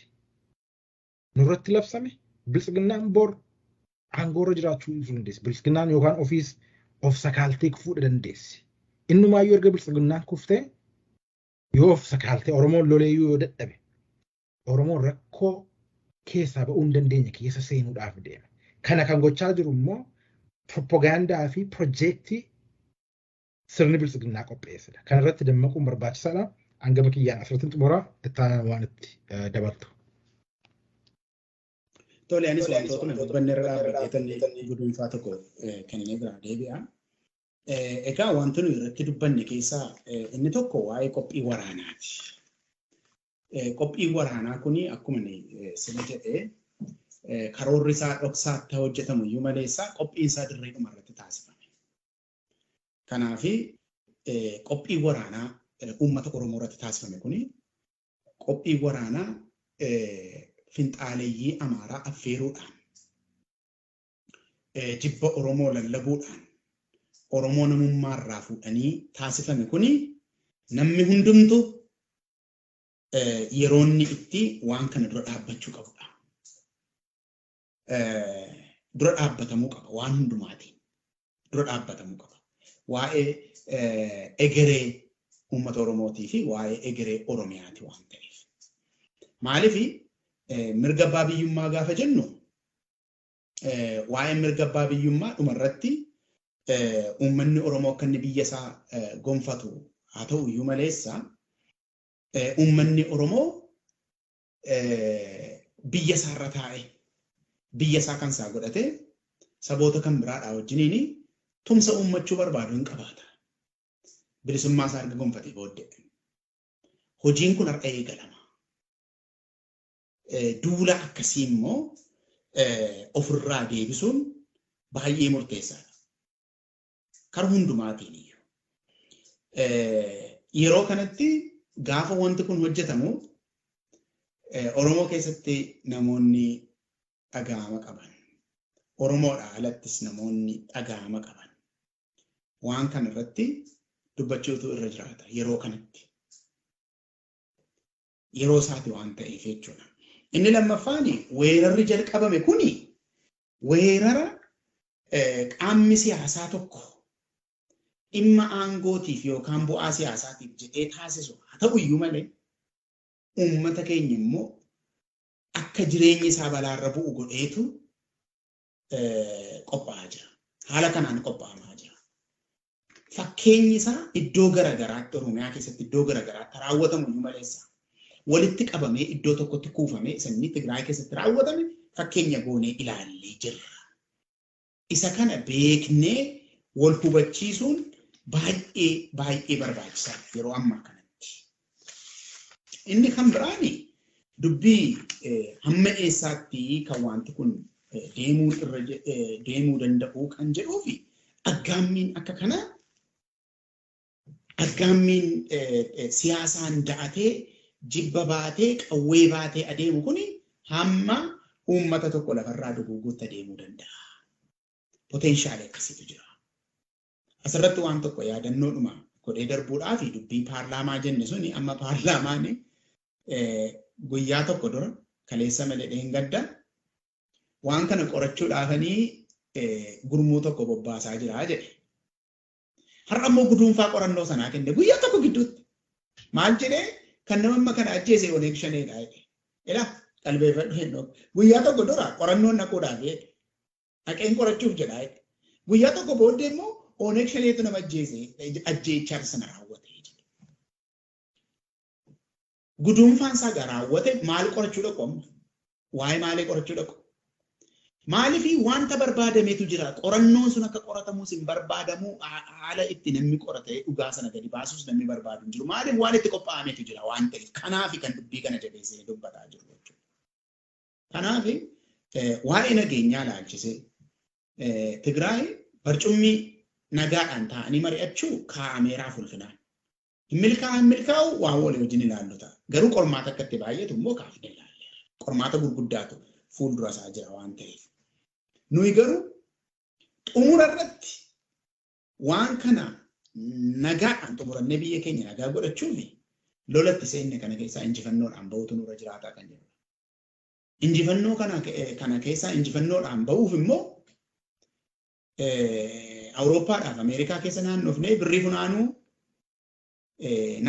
nurratti labsame, Biltsiginnaan bor aangoorra jiraachuu dhiisuu dandeessi. Biltsiginnaan yookaan ofiis of sakaaltee kufuudha dandeessi. Innumaayyuu erga Biltsiginnaan kuftee yoo of sakaaltee Oromoon loleeyyuu yoo dadhabe, Oromoon rakkoo keessaa ba'uu hin dandeenye keessa seenuudhaaf deema. Kana kan gochaa jiru immoo propagaandaa fi piroojeektii sirni Biltsiginnaa qopheessedha. Kana irratti dammaquun barbaachisaadha. Hangama kiyyaan asirratti xumuraa, itti waan itti dabaltu. Tole, anis wantoota dubbanne irra dhaabbadhee guduunfaa tokko kennee biraa deebi'a. Egaa wanti nuyi irratti dubbanne keessaa inni tokko waa'ee qophii waraanaati. Qophiin waraanaa kuni akkuma sila jedhee karoorri isaa dhoksaatti hojjetamu iyyuu maleessaa qophiin isaa dirreedhuma irratti taasifame. Kanaafi qophiin waraanaa uummata Oromoo irratti taasifame kuni qophii waraanaa finxaaleeyyii Amaaraa affeeruudhaan, jibba Oromoo lallabuudhaan, Oromoo namummaa irraa fuudhanii taasifame kuni namni hundumtu yeroo inni itti waan kana dura dhaabbachuu qabudha. Dura dhaabbatamuu qaba waan hundumaatiin. Dura dhaabbatamuu qaba. Waa'ee egeree Uummata Oromootii fi waa'ee egeree Oromiyaati waan ta'eef. Maaliif mirga abbaa biyyummaa gaafa jennu, waa'ee mirga abbaa biyyummaa dhumarratti uummanni Oromoo akka inni biyya isaa gonfatu haa ta'u iyyuu maleessa, uummanni Oromoo biyya isaarra taa'e, biyya isaa kan isaa godhate, saboota kan biraadhaa wajjiniin tumsa uummachuu barbaadu hin qabaata. Bilisummaa isaa erga gonfatee booddee. Hojiin kun har'a eegalama. Duula akkasii immoo ofirraa deebisuun baay'ee murteessaadha. Kara hundumaatiin iyyuu. Yeroo kanatti gaafa wanti kun hojjetamu, Oromoo keessatti namoonni dhaga'ama qaban, Oromoodhaa alattis namoonni dhaga'ama qaban, waan kana irratti dubbachuutu irra jiraata yeroo kanatti. Yeroo isaati waan ta'eef jechuudha. Inni lammaffaan, weerarri jalqabame kuni weerara qaamni siyaasaa tokko dhimma aangootiif yookaan bu'aa siyaasaatiif jedhee taasisu haa ta'u iyyuu malee, uummata keenya immoo akka jireenyi isaa balaarra bu'u godheetu qophaa'aa jira. Haala kanaan qophaa'amaa jira. Fakkeenyi isaa iddoo garaagaraatti, Oromiyaa keessatti iddoo garaagaraatti raawwatamu iyyuu maleessa, walitti qabamee iddoo tokkotti kuufamee isa inni Tigraay keessatti raawwatame fakkeenya goonee ilaallee jirra. Isa kana beeknee wal hubachiisuun baay'ee baay'ee barbaachisaadha yeroo ammaa kanatti. Inni kan biraani dubbii hamma eessaatti kan wanti kun deemuu irra deemuu danda'u kan jedhuu fi aggaammiin akka kanaa, aggaammiin siyaasaan da'atee, jibba baatee, qawwee baatee adeemu kuni hamma uummata tokko lafarraa duguuguutti adeemuu danda'a. Potential akkasiitu jira. Asirratti waan tokko yaadannoodhuma godhee darbuudhaa fi dubbii paarlaamaa jenne suni, amma paarlaamaan guyyaa tokko dura, kaleessa malee dheengadda, waan kana qorachuudhaafanii gurmuu tokko bobbaasaa jira jedhe. Har'a immoo guduunfaa qorannoo sanaa kenne guyyaa tokko gidduutti. Maal jedhee? Kan nama amma kana ajjeese Oneeg Shaneedha jedhe. Ilaa, qalbeeffadhu hin. Guyyaa tokko dura qorannoon dhaquudhaaf jedhe. Dhaqeen qorachuuf jedha jedhe. Guyyaa tokko booddee immoo Oneeg Shaneetu nama ajjeese, ajjeechaa sana raawwate jedhe. Guduunfaan isaa gaa raawwate, maal qorachuu dhaqu amma? Waa'ee maalii qorachuu dhaqu? Maaliif? Wanta barbaadametu jira. Qorannoon sun akka qoratamus hin barbaadamu. Haala itti namni qoratee dhugaa sana gadi baasus namni barbaadu hin jiru. Maaliif? Waan itti qophaa'ametu jira waan ta'eef. Kanaaf kan dubbii kana jabeessee dubbataa jiru jechuudha. Kanaaf waa'ee nageenyaa laalchisee, Tigraay barcummii nagaadhaan taa'anii mari'achuu kaa'ameeraa fulfinaan. Hin milkaa'u, hin milkaa'u, waan walii wajjin ilaallu ta'a. Garuu qormaata akka itti baay'atu immoo kaafnee ilaalleera. Qormaata gurguddaatu fuuldura isaa jira waan ta'eef. Nuyi garuu xumura irratti waan kana nagaadhaan xumurannee biyya keenya nagaa godhachuuf lolatti seenne kana keessaa injifannoodhaan bahuutu nurra jiraataa kan jedhudha. Injifannoo kana keessaa injifannoodhaan bahuuf immoo Awurooppaadhaaf Ameerikaa keessa naannofnee birrii funaanuu,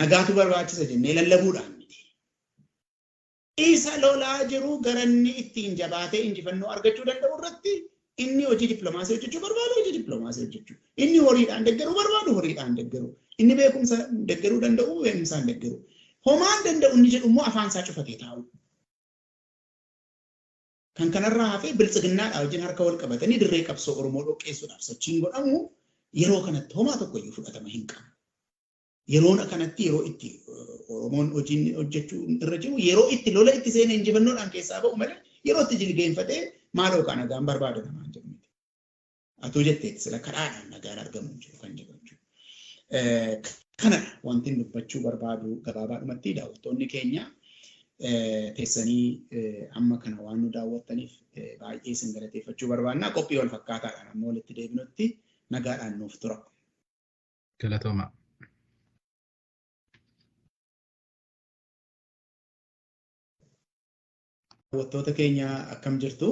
nagaatu barbaachisa jennee lallabuudhaan miti. Isa lolaa jiru garanni ittiin jabaatee injifannoo argachuu danda'u irratti, inni hojii dippiloomaasii hojjechuu barbaadu hojii dippiloomaasii hojjechuu. Inni horiidhaan deeggaruu barbaadu horiidhaan deeggaruu. Inni beekumsa deeggaruu danda'u beekumsaan deeggaruu. Homaan danda'u inni jedhu immoo afaan isaa cufatee taa'u. Kan kanarraa hafee biltsiginnaadhaa wajjin harka wal qabatanii dirree qabsoo Oromoo dhoqqeessuudhaaf sochiin godhamu yeroo kanatti homaa tokko iyyuu fudhatama hin qabu. Yeroon kanatti yeroo itti Oromoon hojiin hojjechuu irra jiru yeroo itti lola itti seenee injifannoodhaan keessaa ba'u malee, yeroo itti jilgeenfatee maaloo kaa nagaan barbaada namaan jedhu miti. Atuu jetteetti sila, kadhaadhaan nagaan argamu hin jiru kan jedhu jechuudha. Kanadha wanti dubbachuu barbaadu gabaabaadhumatti. Daawwattoonni keenya, teessanii amma kana waan nu daawwattaniif baay'ee isin galateeffachuu barbaanna. Qophii wal fakkaataadhaan amma walitti deebinutti nagaadhaan nuuf tura. Galatooma. Daawwattoota keenya, akkam jirtu?